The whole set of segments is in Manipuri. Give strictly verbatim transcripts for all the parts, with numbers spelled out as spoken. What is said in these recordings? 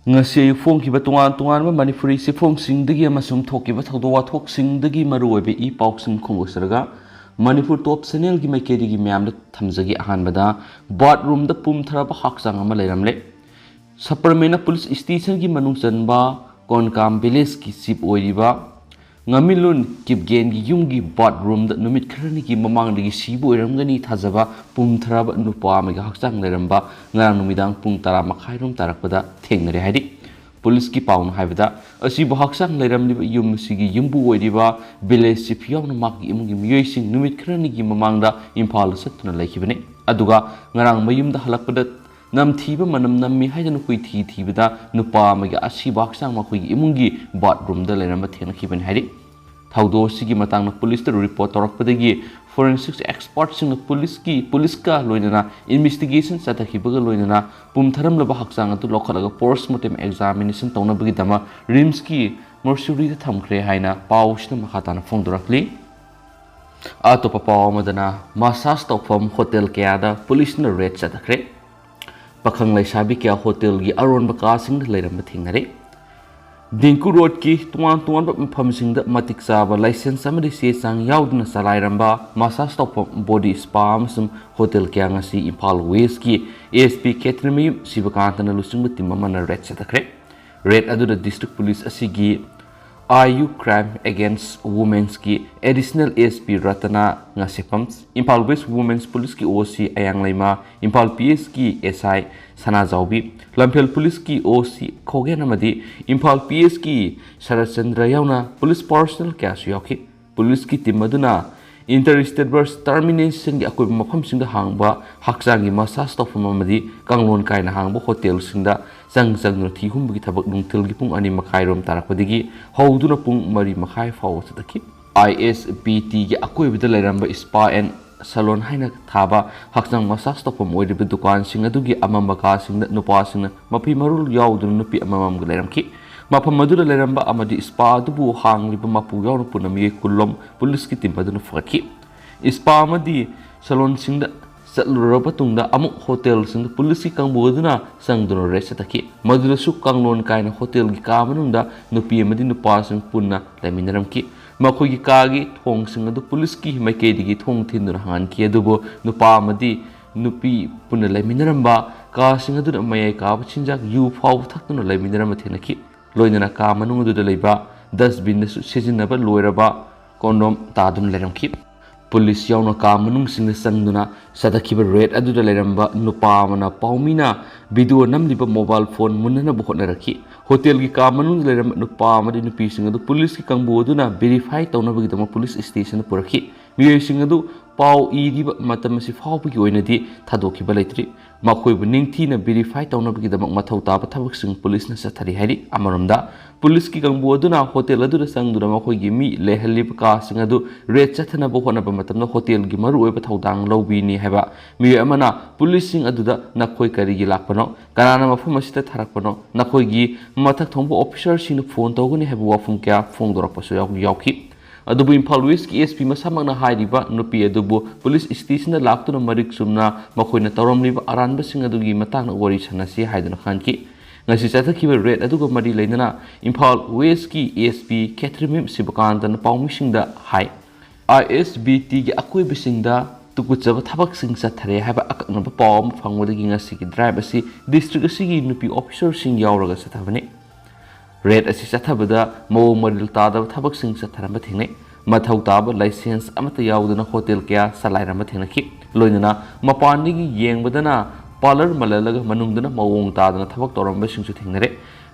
ꯉꯁꯤ ꯑꯌꯨꯛ ꯐꯣꯡꯈꯤꯕ ꯇꯣꯉꯥꯟ ꯇꯣꯉꯥꯟꯕ ꯃꯅꯤꯄꯨꯔꯤ ꯆꯦꯐꯣꯡꯁꯤꯡꯗꯒꯤ ꯑꯃꯁꯨꯡ ꯊꯣꯛꯈꯤꯕ ꯊꯧꯗꯣꯛ ꯋꯥꯊꯣꯛꯁꯤꯡꯗꯒꯤ ꯃꯔꯨꯑꯣꯏꯕ ꯏ ꯄꯥꯎꯁꯤꯡ ꯈꯣꯝꯒꯠꯆꯔꯒ ꯃꯅꯤꯄꯨꯔ ꯇꯣꯞ ꯆꯦꯅꯦꯜꯒꯤ ꯃꯥꯏꯀꯩꯗꯒꯤ ꯃꯌꯥꯝꯗ ꯊꯝꯖꯒꯦ꯫ ꯑꯍꯥꯟꯕꯗ, ꯕꯥꯠꯔꯨꯝꯗ ꯄꯨꯝꯊꯔꯕ ꯍꯛꯆꯥꯡ ꯑꯃ ꯂꯩꯔꯝꯂꯦ꯫ ꯁꯄꯔꯃꯦꯅ ꯄꯨꯂꯤꯁ ꯁ꯭ꯇꯦꯁꯟꯒꯤ ꯃꯅꯨꯡ ꯆꯟꯕ ꯀꯣꯟꯀꯥꯝ ꯚꯤꯂꯦꯖꯀꯤ ꯆꯤꯞ ꯑꯣꯏꯔꯤꯕ ꯉꯥꯃꯤꯂꯨꯟ ꯀꯤꯞꯒꯦꯟꯒꯤ ꯌꯨꯝꯒꯤ ꯕꯥꯠꯔꯨꯝꯗ ꯅꯨꯃꯤꯠ ꯈꯔꯅꯤꯒꯤ ꯃꯃꯥꯡꯗꯒꯤ ꯁꯤꯕ ꯑꯣꯏꯔꯝꯒꯅꯤ ꯊꯥꯖꯕ ꯄꯨꯝꯊꯔꯕ ꯅꯨꯄꯥ ꯑꯃꯒꯤ ꯍꯛꯆꯥꯡ ꯂꯩꯔꯝꯕ ꯉꯔꯥꯡ ꯅꯨꯃꯤꯗꯥꯡ ꯄꯨꯡ ꯇꯔꯥ ꯃꯈꯥꯏꯔꯣꯝ ꯇꯥꯔꯛꯄꯗ ꯊꯦꯡꯅꯔꯦ ꯍꯥꯏꯔꯤ꯫ ꯄꯨꯂꯤꯁꯀꯤ ꯄꯥꯎꯅ ꯍꯥꯏꯕꯗ, ꯑꯁꯤꯕꯨ ꯍꯛꯆꯥꯡ ꯂꯩꯔꯝꯂꯤꯕ ꯌꯨꯝ ꯑꯁꯤꯒꯤ ꯌꯨꯝꯕꯨ ꯑꯣꯏꯔꯤꯕ ꯚꯤꯂꯦꯖ ꯆꯤꯐ ꯌꯥꯎꯅ ꯃꯍꯥꯛꯀꯤ ꯏꯃꯨꯡꯒꯤ ꯃꯤꯑꯣꯏꯁꯤꯡ ꯅꯨꯃꯤꯠ ꯈꯔꯅꯤꯒꯤ ꯃꯃꯥꯡꯗ ꯏꯝꯐꯥꯜꯗ ꯆꯠꯇꯨꯅ ꯂꯩꯈꯤꯕꯅꯤ꯫ ꯑꯗꯨꯒ ꯉꯔꯥꯡ ꯃꯌꯨꯝꯗ ꯍꯜꯂꯛꯄꯗ ꯅꯝꯊꯤꯕ ꯃꯅꯝ ꯅꯝꯃꯤ ꯍꯥꯏꯗꯨꯅ ꯀꯣꯏꯊꯤ ꯊꯤꯕꯗ ꯅꯨꯄꯥ ꯑꯃꯒꯤ ꯑꯁꯤꯕ ꯍꯛꯆꯥꯡ ꯃꯈꯣꯏꯒꯤ ꯏꯃꯨꯡꯒꯤ ꯕꯥꯠꯔꯨꯝꯗ ꯂꯩꯔꯝꯕ ꯊꯦꯡꯅꯈꯤꯕꯅꯤ ꯍꯥꯏꯔꯤ꯫ ꯊꯧꯗꯣꯛ ꯑꯁꯤꯒꯤ ꯃꯇꯥꯡꯗ ꯄꯨꯂꯤꯁꯇ ꯔꯤꯄꯣꯔꯠ ꯇꯧꯔꯛꯄꯗꯒꯤ ꯐꯣꯔꯦꯟꯁꯤꯛ ꯑꯦꯛꯁꯄꯔꯠꯁꯤꯡꯅ ꯄꯨꯂꯤꯁꯀꯤ, ꯄꯨꯂꯤꯁꯀ ꯂꯣꯏꯅꯅ ꯏꯟꯚꯦꯁꯇꯤꯒꯦꯁꯟ ꯆꯠꯊꯈꯤꯕꯒ ꯂꯣꯏꯅꯅ ꯄꯨꯝꯊꯔꯝꯂꯕ ꯍꯛꯆꯥꯡ ꯑꯗꯨ ꯂꯧꯈꯠꯂꯒ ꯄꯣꯁꯃꯣꯔꯇꯦꯝ ꯑꯦꯛꯖꯥꯃꯤꯅꯦꯁꯟ ꯇꯧꯅꯕꯒꯤꯗꯃꯛ ꯔꯤꯝꯁꯀꯤ ꯃꯣꯔꯆꯨꯔꯤꯗ ꯊꯝꯈ꯭ꯔꯦ ꯍꯥꯏꯅ ꯄꯥꯎꯁꯤꯅ ꯃꯈꯥ ꯇꯥꯅ ꯐꯣꯡꯗꯣꯔꯛꯂꯤ꯫ ꯑꯇꯣꯞꯄ ꯄꯥꯎ ꯑꯃꯗꯅ, ꯃꯁꯥꯖ ꯇꯧꯐꯝ ꯍꯣꯇꯦꯜ ꯀꯌꯥꯗ ꯄꯨꯂꯤꯁꯅ ꯔꯦꯗ ꯆꯠꯊꯈ꯭ꯔꯦ꯫ ꯄꯥꯈꯪ ꯂꯩꯁꯥꯕꯤ ꯀꯌꯥ ꯍꯣꯇꯦꯜꯒꯤ ꯑꯔꯣꯟꯕ ꯀꯥꯁꯤꯡꯗ ꯂꯩꯔꯝꯕ ꯊꯦꯡꯅꯔꯦ꯫ ꯗꯤꯡꯀꯨ ꯔꯣꯗꯀꯤ ꯇꯣꯉꯥꯟ ꯇꯣꯉꯥꯟꯕ ꯃꯐꯝꯁꯤꯡꯗ ꯃꯇꯤꯛ ꯆꯥꯕ ꯂꯥꯏꯁꯦꯟꯁ ꯑꯃꯗꯤ ꯆꯦ ꯆꯥꯡ ꯌꯥꯎꯗꯅ ꯆꯂꯥꯏꯔꯝꯕ ꯃꯁꯥꯖ ꯇꯧꯐꯝ, ꯕꯣꯗꯤ ꯁ꯭ꯄꯥ ꯑꯃꯁꯨꯡ ꯍꯣꯇꯦꯜ ꯀꯌꯥ ꯉꯁꯤ ꯏꯝꯐꯥꯜ ꯋꯦꯁꯀꯤ ꯑꯦꯁ ꯄꯤ ꯈꯦꯇ꯭ꯔꯤꯃꯌꯨꯝ ꯁꯤꯕꯀꯥꯟꯇꯅ ꯂꯨꯆꯤꯡꯕ ꯇꯤꯝ ꯑꯃꯅ ꯔꯦꯗ ꯆꯠꯊꯈ꯭ꯔꯦ꯫ ꯔꯦꯗ ꯑꯗꯨꯗ ꯗꯤꯁꯇ꯭ꯔꯤꯛ ꯄꯨꯂꯤꯁ ꯑꯁꯤꯒꯤ ꯑꯥꯏ ꯌꯨ ꯀ꯭ꯔꯥꯏꯝ ꯑꯦꯒꯦꯟꯁ ꯋꯨꯃꯦꯟꯁꯀꯤ additional S P Ratna Ngasheppam, Imphal West women's ꯄꯨꯂꯤꯁꯀꯤ ꯑꯣ ꯁꯤ ꯑꯌꯥꯡꯂꯩꯃ, ꯏꯝꯐꯥꯜ ꯄꯤ ꯑꯦꯁꯀꯤ ꯑꯦꯁ ꯑꯥꯏ ꯁꯅꯥꯖꯥꯎꯕꯤ, ꯂꯝꯐꯦꯜ ꯄꯨꯂꯤꯁꯀꯤ ꯑꯣ ꯁꯤ ꯈꯣꯒꯦꯟ ꯑꯃꯗꯤ ꯏꯝꯐꯥꯜ ꯄꯤ ꯑꯦꯁꯀꯤ ꯁꯔꯠꯆꯟꯗ꯭ꯔ ꯌꯥꯎꯅ ꯄꯨꯂꯤꯁ ꯄꯥꯔꯁꯅꯦꯜ ꯀꯌꯥꯁꯨ ꯌꯥꯎꯈꯤ꯫ ꯄꯨꯂꯤꯁꯀꯤ ꯇꯤꯝ ꯑꯗꯨꯅ ꯏꯟꯇꯔ ꯁ꯭ꯇꯦꯠ ꯕꯁ ꯇꯔꯃꯤꯅꯦꯁꯟꯒꯤ ꯑꯀꯣꯏꯕ ꯃꯐꯝꯁꯤꯡꯗ ꯍꯥꯡꯕ ꯍꯛꯆꯥꯡꯒꯤ ꯃꯁꯥꯖ ꯇꯧꯐꯝ ꯑꯃꯗꯤ ꯀꯥꯡꯂꯣꯟ ꯀꯥꯏꯅ ꯍꯥꯡꯕ ꯍꯣꯇꯦꯜꯁꯤꯡꯗ ꯆꯪ ꯆꯪꯗꯨꯅ ꯊꯤ ꯍꯨꯝꯕꯒꯤ ꯊꯕꯛ ꯅꯨꯡꯊꯤꯜꯒꯤ ꯄꯨꯡ ꯑꯅꯤ ꯃꯈꯥꯏꯔꯣꯝ ꯇꯥꯔꯛꯄꯗꯒꯤ ꯍꯧꯗꯨꯅ ꯄꯨꯡ ꯃꯔꯤ ꯃꯈꯥꯏ ꯐꯥꯎꯕ ꯆꯠꯊꯈꯤ꯫ ꯑꯥꯏ ꯑꯦꯁ ꯕꯤ ꯇꯤꯒꯤ ꯑꯀꯣꯏꯕꯗ ꯂꯩꯔꯝꯕ ꯁ꯭ꯄꯥ ꯑꯦꯟ ꯁꯂꯣꯟ ꯍꯥꯏꯅ ꯊꯥꯕ ꯍꯛꯆꯥꯡ ꯃꯁꯥꯖ ꯇꯧꯐꯝ ꯑꯣꯏꯔꯤꯕ ꯗꯨꯀꯥꯟꯁꯤꯡ ꯑꯗꯨꯒꯤ ꯑꯃꯝꯕ ꯀꯥꯁꯤꯡꯗ ꯅꯨꯄꯥꯁꯤꯡꯅ ꯃꯐꯤ ꯃꯔꯣꯜ ꯌꯥꯎꯗꯨꯅ ꯅꯨꯄꯤ ꯑꯃꯃꯝꯒ ꯂꯩꯔꯝꯈꯤ꯫ ꯃꯐꯝ ꯑꯗꯨꯗ ꯂꯩꯔꯝꯕ ꯑꯃꯗꯤ ꯁ꯭ꯄꯥ ꯑꯗꯨꯕꯨ ꯍꯥꯡꯂꯤꯕ ꯃꯄꯨ ꯌꯥꯎꯅ ꯄꯨꯟꯅ ꯃꯤꯑꯣꯏ ꯀꯨꯟꯂꯣꯝ ꯄꯨꯂꯤꯁꯀꯤ ꯇꯤꯝ ꯑꯗꯨꯅ ꯐꯒꯠꯈꯤ꯫ ꯁ꯭ꯄꯥ ꯑꯃꯗꯤ ꯁꯂꯣꯟꯁꯤꯡꯗ ꯆꯠꯂꯨꯔꯕ ꯃꯇꯨꯡꯗ ꯑꯃꯨꯛ ꯍꯣꯇꯦꯜꯁꯤꯡꯗ ꯄꯨꯂꯤꯁꯀꯤ ꯀꯥꯡꯕꯨ ꯑꯗꯨꯅ ꯆꯪꯗꯨꯅ ꯔꯦꯗ ꯆꯠꯊꯈꯤ꯫ ꯃꯗꯨꯗꯁꯨ ꯀꯥꯡꯂꯣꯟ ꯀꯥꯏꯅ ꯍꯣꯇꯦꯜꯒꯤ ꯀꯥ ꯃꯅꯨꯡꯗ ꯅꯨꯄꯤ ꯑꯃꯗꯤ ꯅꯨꯄꯥꯁꯤꯡ ꯄꯨꯟꯅ ꯂꯩꯃꯤꯟꯅꯔꯝꯈꯤ꯫ ꯃꯈꯣꯏꯒꯤ ꯀꯥꯒꯤ ꯊꯣꯡꯁꯤꯡ ꯑꯗꯨ ꯄꯨꯂꯤꯁꯀꯤ ꯃꯥꯏꯀꯩꯗꯒꯤ ꯊꯣꯡ ꯊꯤꯟꯗꯨꯅ ꯍꯥꯡꯍꯟꯈꯤ, ꯑꯗꯨꯕꯨ ꯅꯨꯄꯥ ꯑꯃꯗꯤ ꯅꯨꯄꯤ ꯄꯨꯟꯅ ꯂꯩꯃꯤꯟꯅꯔꯝꯕ ꯀꯥꯁꯤꯡ ꯑꯗꯨꯗ ꯃꯌꯥꯏ ꯀꯥꯕ ꯆꯤꯟꯖꯥꯛ, ꯌꯨ ꯐꯥꯎꯕ ꯊꯛꯇꯨꯅ ꯂꯩꯃꯤꯟꯅꯔꯝꯕ ꯊꯦꯡꯅꯈꯤ꯫ ꯂꯣꯏꯅꯅ ꯀꯥ ꯃꯅꯨꯡ ꯑꯗꯨꯗ ꯂꯩꯕ ꯗꯁꯕꯤꯟꯗꯁꯨ ꯁꯤꯖꯤꯟꯅꯕ ꯂꯣꯏꯔꯕ ꯀꯣꯟꯗꯣꯝ ꯇꯥꯗꯨꯅ ꯂꯩꯔꯝꯈꯤ꯫ ꯄꯨꯂꯤꯁ ꯌꯥꯎꯅ ꯀꯥ ꯃꯅꯨꯡꯁꯤꯡꯗ ꯆꯪꯗꯨꯅ ꯆꯠꯊꯈꯤꯕ ꯔꯦꯗ ꯑꯗꯨꯗ ꯂꯩꯔꯝꯕ ꯅꯨꯄꯥ ꯑꯃꯅ ꯄꯥꯎꯃꯤꯅ ꯚꯤꯗꯤꯑꯣ ꯅꯝꯂꯤꯕ ꯃꯣꯕꯥꯏꯜ ꯐꯣꯟ ꯃꯨꯟꯅꯅꯕ ꯍꯣꯠꯅꯔꯛꯈꯤ꯫ ꯍꯣꯇꯦꯜꯒꯤ ꯀꯥ ꯃꯅꯨꯡꯗ ꯂꯩꯔꯝꯕ ꯅꯨꯄꯥ ꯑꯃꯗꯤ ꯅꯨꯄꯤꯁꯤꯡ ꯑꯗꯨ ꯄꯨꯂꯤꯁꯀꯤ ꯀꯥꯡꯕꯨ ꯑꯗꯨꯅ ꯚꯦꯔꯤꯐꯥꯏ ꯇꯧꯅꯕꯒꯤꯗꯃꯛ ꯄꯨꯂꯤꯁ ꯁ꯭ꯇꯦꯁꯟꯗ ꯄꯨꯔꯛꯈꯤ꯫ ꯃꯤꯑꯣꯏꯁꯤꯡ ꯑꯗꯨ ꯄꯥꯎ ꯏꯔꯤꯕ ꯃꯇꯝ ꯑꯁꯤ ꯐꯥꯎꯕꯒꯤ ꯑꯣꯏꯅꯗꯤ ꯊꯥꯗꯣꯛꯈꯤꯕ ꯂꯩꯇ꯭ꯔꯤ꯫ ꯃꯈꯣꯏꯕꯨ ꯅꯤꯡꯊꯤꯅ ꯚꯦꯔꯤꯐꯥꯏ ꯇꯧꯅꯕꯒꯤꯗꯃꯛ ꯃꯊꯧ ꯇꯥꯕ ꯊꯕꯛꯁꯤꯡ ꯄꯨꯂꯤꯁꯅ ꯆꯠꯊꯔꯤ ꯍꯥꯏꯔꯤ꯫ ꯑꯃꯔꯣꯝꯗ, ꯄꯨꯂꯤꯁꯀꯤ ꯀꯥꯡꯕꯨ ꯑꯗꯨꯅ ꯍꯣꯇꯦꯜ ꯑꯗꯨꯗ ꯆꯪꯗꯨꯅ ꯃꯈꯣꯏꯒꯤ ꯃꯤ ꯂꯩꯍꯜꯂꯤꯕ ꯀꯥꯁꯤꯡ ꯑꯗꯨ ꯔꯦꯗ ꯆꯠꯊꯅꯕ ꯍꯣꯠꯅꯕ ꯃꯇꯝꯗ ꯍꯣꯇꯦꯜꯒꯤ ꯃꯔꯨꯑꯣꯏꯕ ꯊꯧꯗꯥꯡ ꯂꯧꯕꯤꯅꯤ ꯍꯥꯏꯕ ꯃꯤꯑꯣꯏ ꯑꯃꯅ ꯄꯨꯂꯤꯁꯁꯤꯡ ꯑꯗꯨꯗ "ꯅꯈꯣꯏ ꯀꯔꯤꯒꯤ ꯂꯥꯛꯄꯅꯣ? ꯀꯅꯥꯅ ꯃꯐꯝ ꯑꯁꯤꯗ ꯊꯥꯔꯛꯄꯅꯣ? ꯅꯈꯣꯏꯒꯤ ꯃꯊꯛ ꯊꯣꯡꯕ ꯑꯣꯐꯤꯁꯔꯁꯤꯡꯗ ꯐꯣꯟ ꯇꯧꯒꯅꯤ" ꯍꯥꯏꯕ ꯋꯥꯐꯝ ꯀꯌꯥ ꯐꯣꯡꯗꯣꯔꯛꯄꯁꯨ ꯌꯥꯎ-, ꯌꯥꯎꯈꯤ꯫ ꯑꯗꯨꯕꯨ ꯏꯝꯐꯥꯜ ꯋꯦꯁꯀꯤ ꯑꯦꯁ ꯄꯤ ꯃꯁꯥꯃꯛꯅ ꯍꯥꯏꯔꯤꯕ ꯅꯨꯄꯤ ꯑꯗꯨꯕꯨ ꯄꯨꯂꯤꯁ ꯁ꯭ꯇꯦꯁꯟꯗ ꯂꯥꯛꯇꯨꯅ ꯃꯔꯤꯛ ꯆꯨꯝꯅ ꯃꯈꯣꯏꯅ ꯇꯧꯔꯝꯂꯤꯕ ꯑꯔꯥꯟꯕꯁꯤꯡ ꯑꯗꯨꯒꯤ ꯃꯇꯥꯡꯗ ꯋꯥꯔꯤ ꯁꯥꯟꯅꯁꯤ ꯍꯥꯏꯗꯨꯅ ꯈꯟꯈꯤ꯫ ꯉꯁꯤ ꯆꯠꯊꯈꯤꯕ ꯔꯦꯗ ꯑꯗꯨꯒ ꯃꯔꯤ ꯂꯩꯅꯅ ꯏꯝꯐꯥꯜ ꯋꯦꯁꯀꯤ ꯑꯦꯁ ꯄꯤ ꯈꯦꯇ꯭ꯔꯤꯃꯌꯨꯝ ꯁꯤꯕꯀꯥꯟꯇꯅ ꯄꯥꯎꯃꯤꯁꯤꯡꯗ ꯍꯥꯏ, ꯑꯥꯏ ꯑꯦꯁ ꯕꯤ ꯇꯤꯒꯤ ꯑꯀꯣꯏꯕꯁꯤꯡꯗ ꯇꯨꯀꯨꯠꯆꯕ ꯊꯕꯛꯁꯤꯡ ꯆꯠꯊꯔꯦ ꯍꯥꯏꯕ ꯑꯀꯛꯅꯕ ꯄꯥꯎ ꯑꯃ ꯐꯪꯕꯗꯒꯤ ꯉꯁꯤꯒꯤ ꯗ꯭ꯔꯥꯏꯚ ꯑꯁꯤ ꯗꯤꯁꯇ꯭ꯔꯤꯛ ꯑꯁꯤꯒꯤ ꯅꯨꯄꯤ ꯑꯣꯐꯤꯁꯔꯁꯤꯡ ꯌꯥꯎꯔꯒ ꯆꯠꯊꯕꯅꯤ꯫ ꯔꯦꯗ ꯑꯁꯤ ꯆꯠꯊꯕꯗ ꯃꯑꯣꯡ ꯃꯔꯤꯜ ꯇꯥꯗꯕ ꯊꯕꯛꯁꯤꯡ ꯆꯠꯊꯔꯝꯕ ꯊꯦꯡꯅꯩ꯫ ꯃꯊꯧ ꯇꯥꯕ ꯂꯥꯏꯁꯦꯟꯁ ꯑꯃꯠꯇ ꯌꯥꯎꯗꯅ ꯍꯣꯇꯦꯜ ꯀꯌꯥ ꯆꯂꯥꯏꯔꯝꯕ ꯊꯦꯡꯅꯈꯤ꯫ ꯂꯣꯏꯅꯅ ꯃꯄꯥꯟꯗꯒꯤ ꯌꯦꯡꯕꯗꯅ ꯄꯥꯔꯂꯔ ꯃꯥꯜꯍꯜꯂꯒ ꯃꯅꯨꯡꯗꯅ ꯃꯑꯣꯡ ꯇꯥꯗꯅ ꯊꯕꯛ ꯇꯧꯔꯝꯕꯁꯤꯡꯁꯨ ꯊꯦꯡꯅꯔꯦ꯫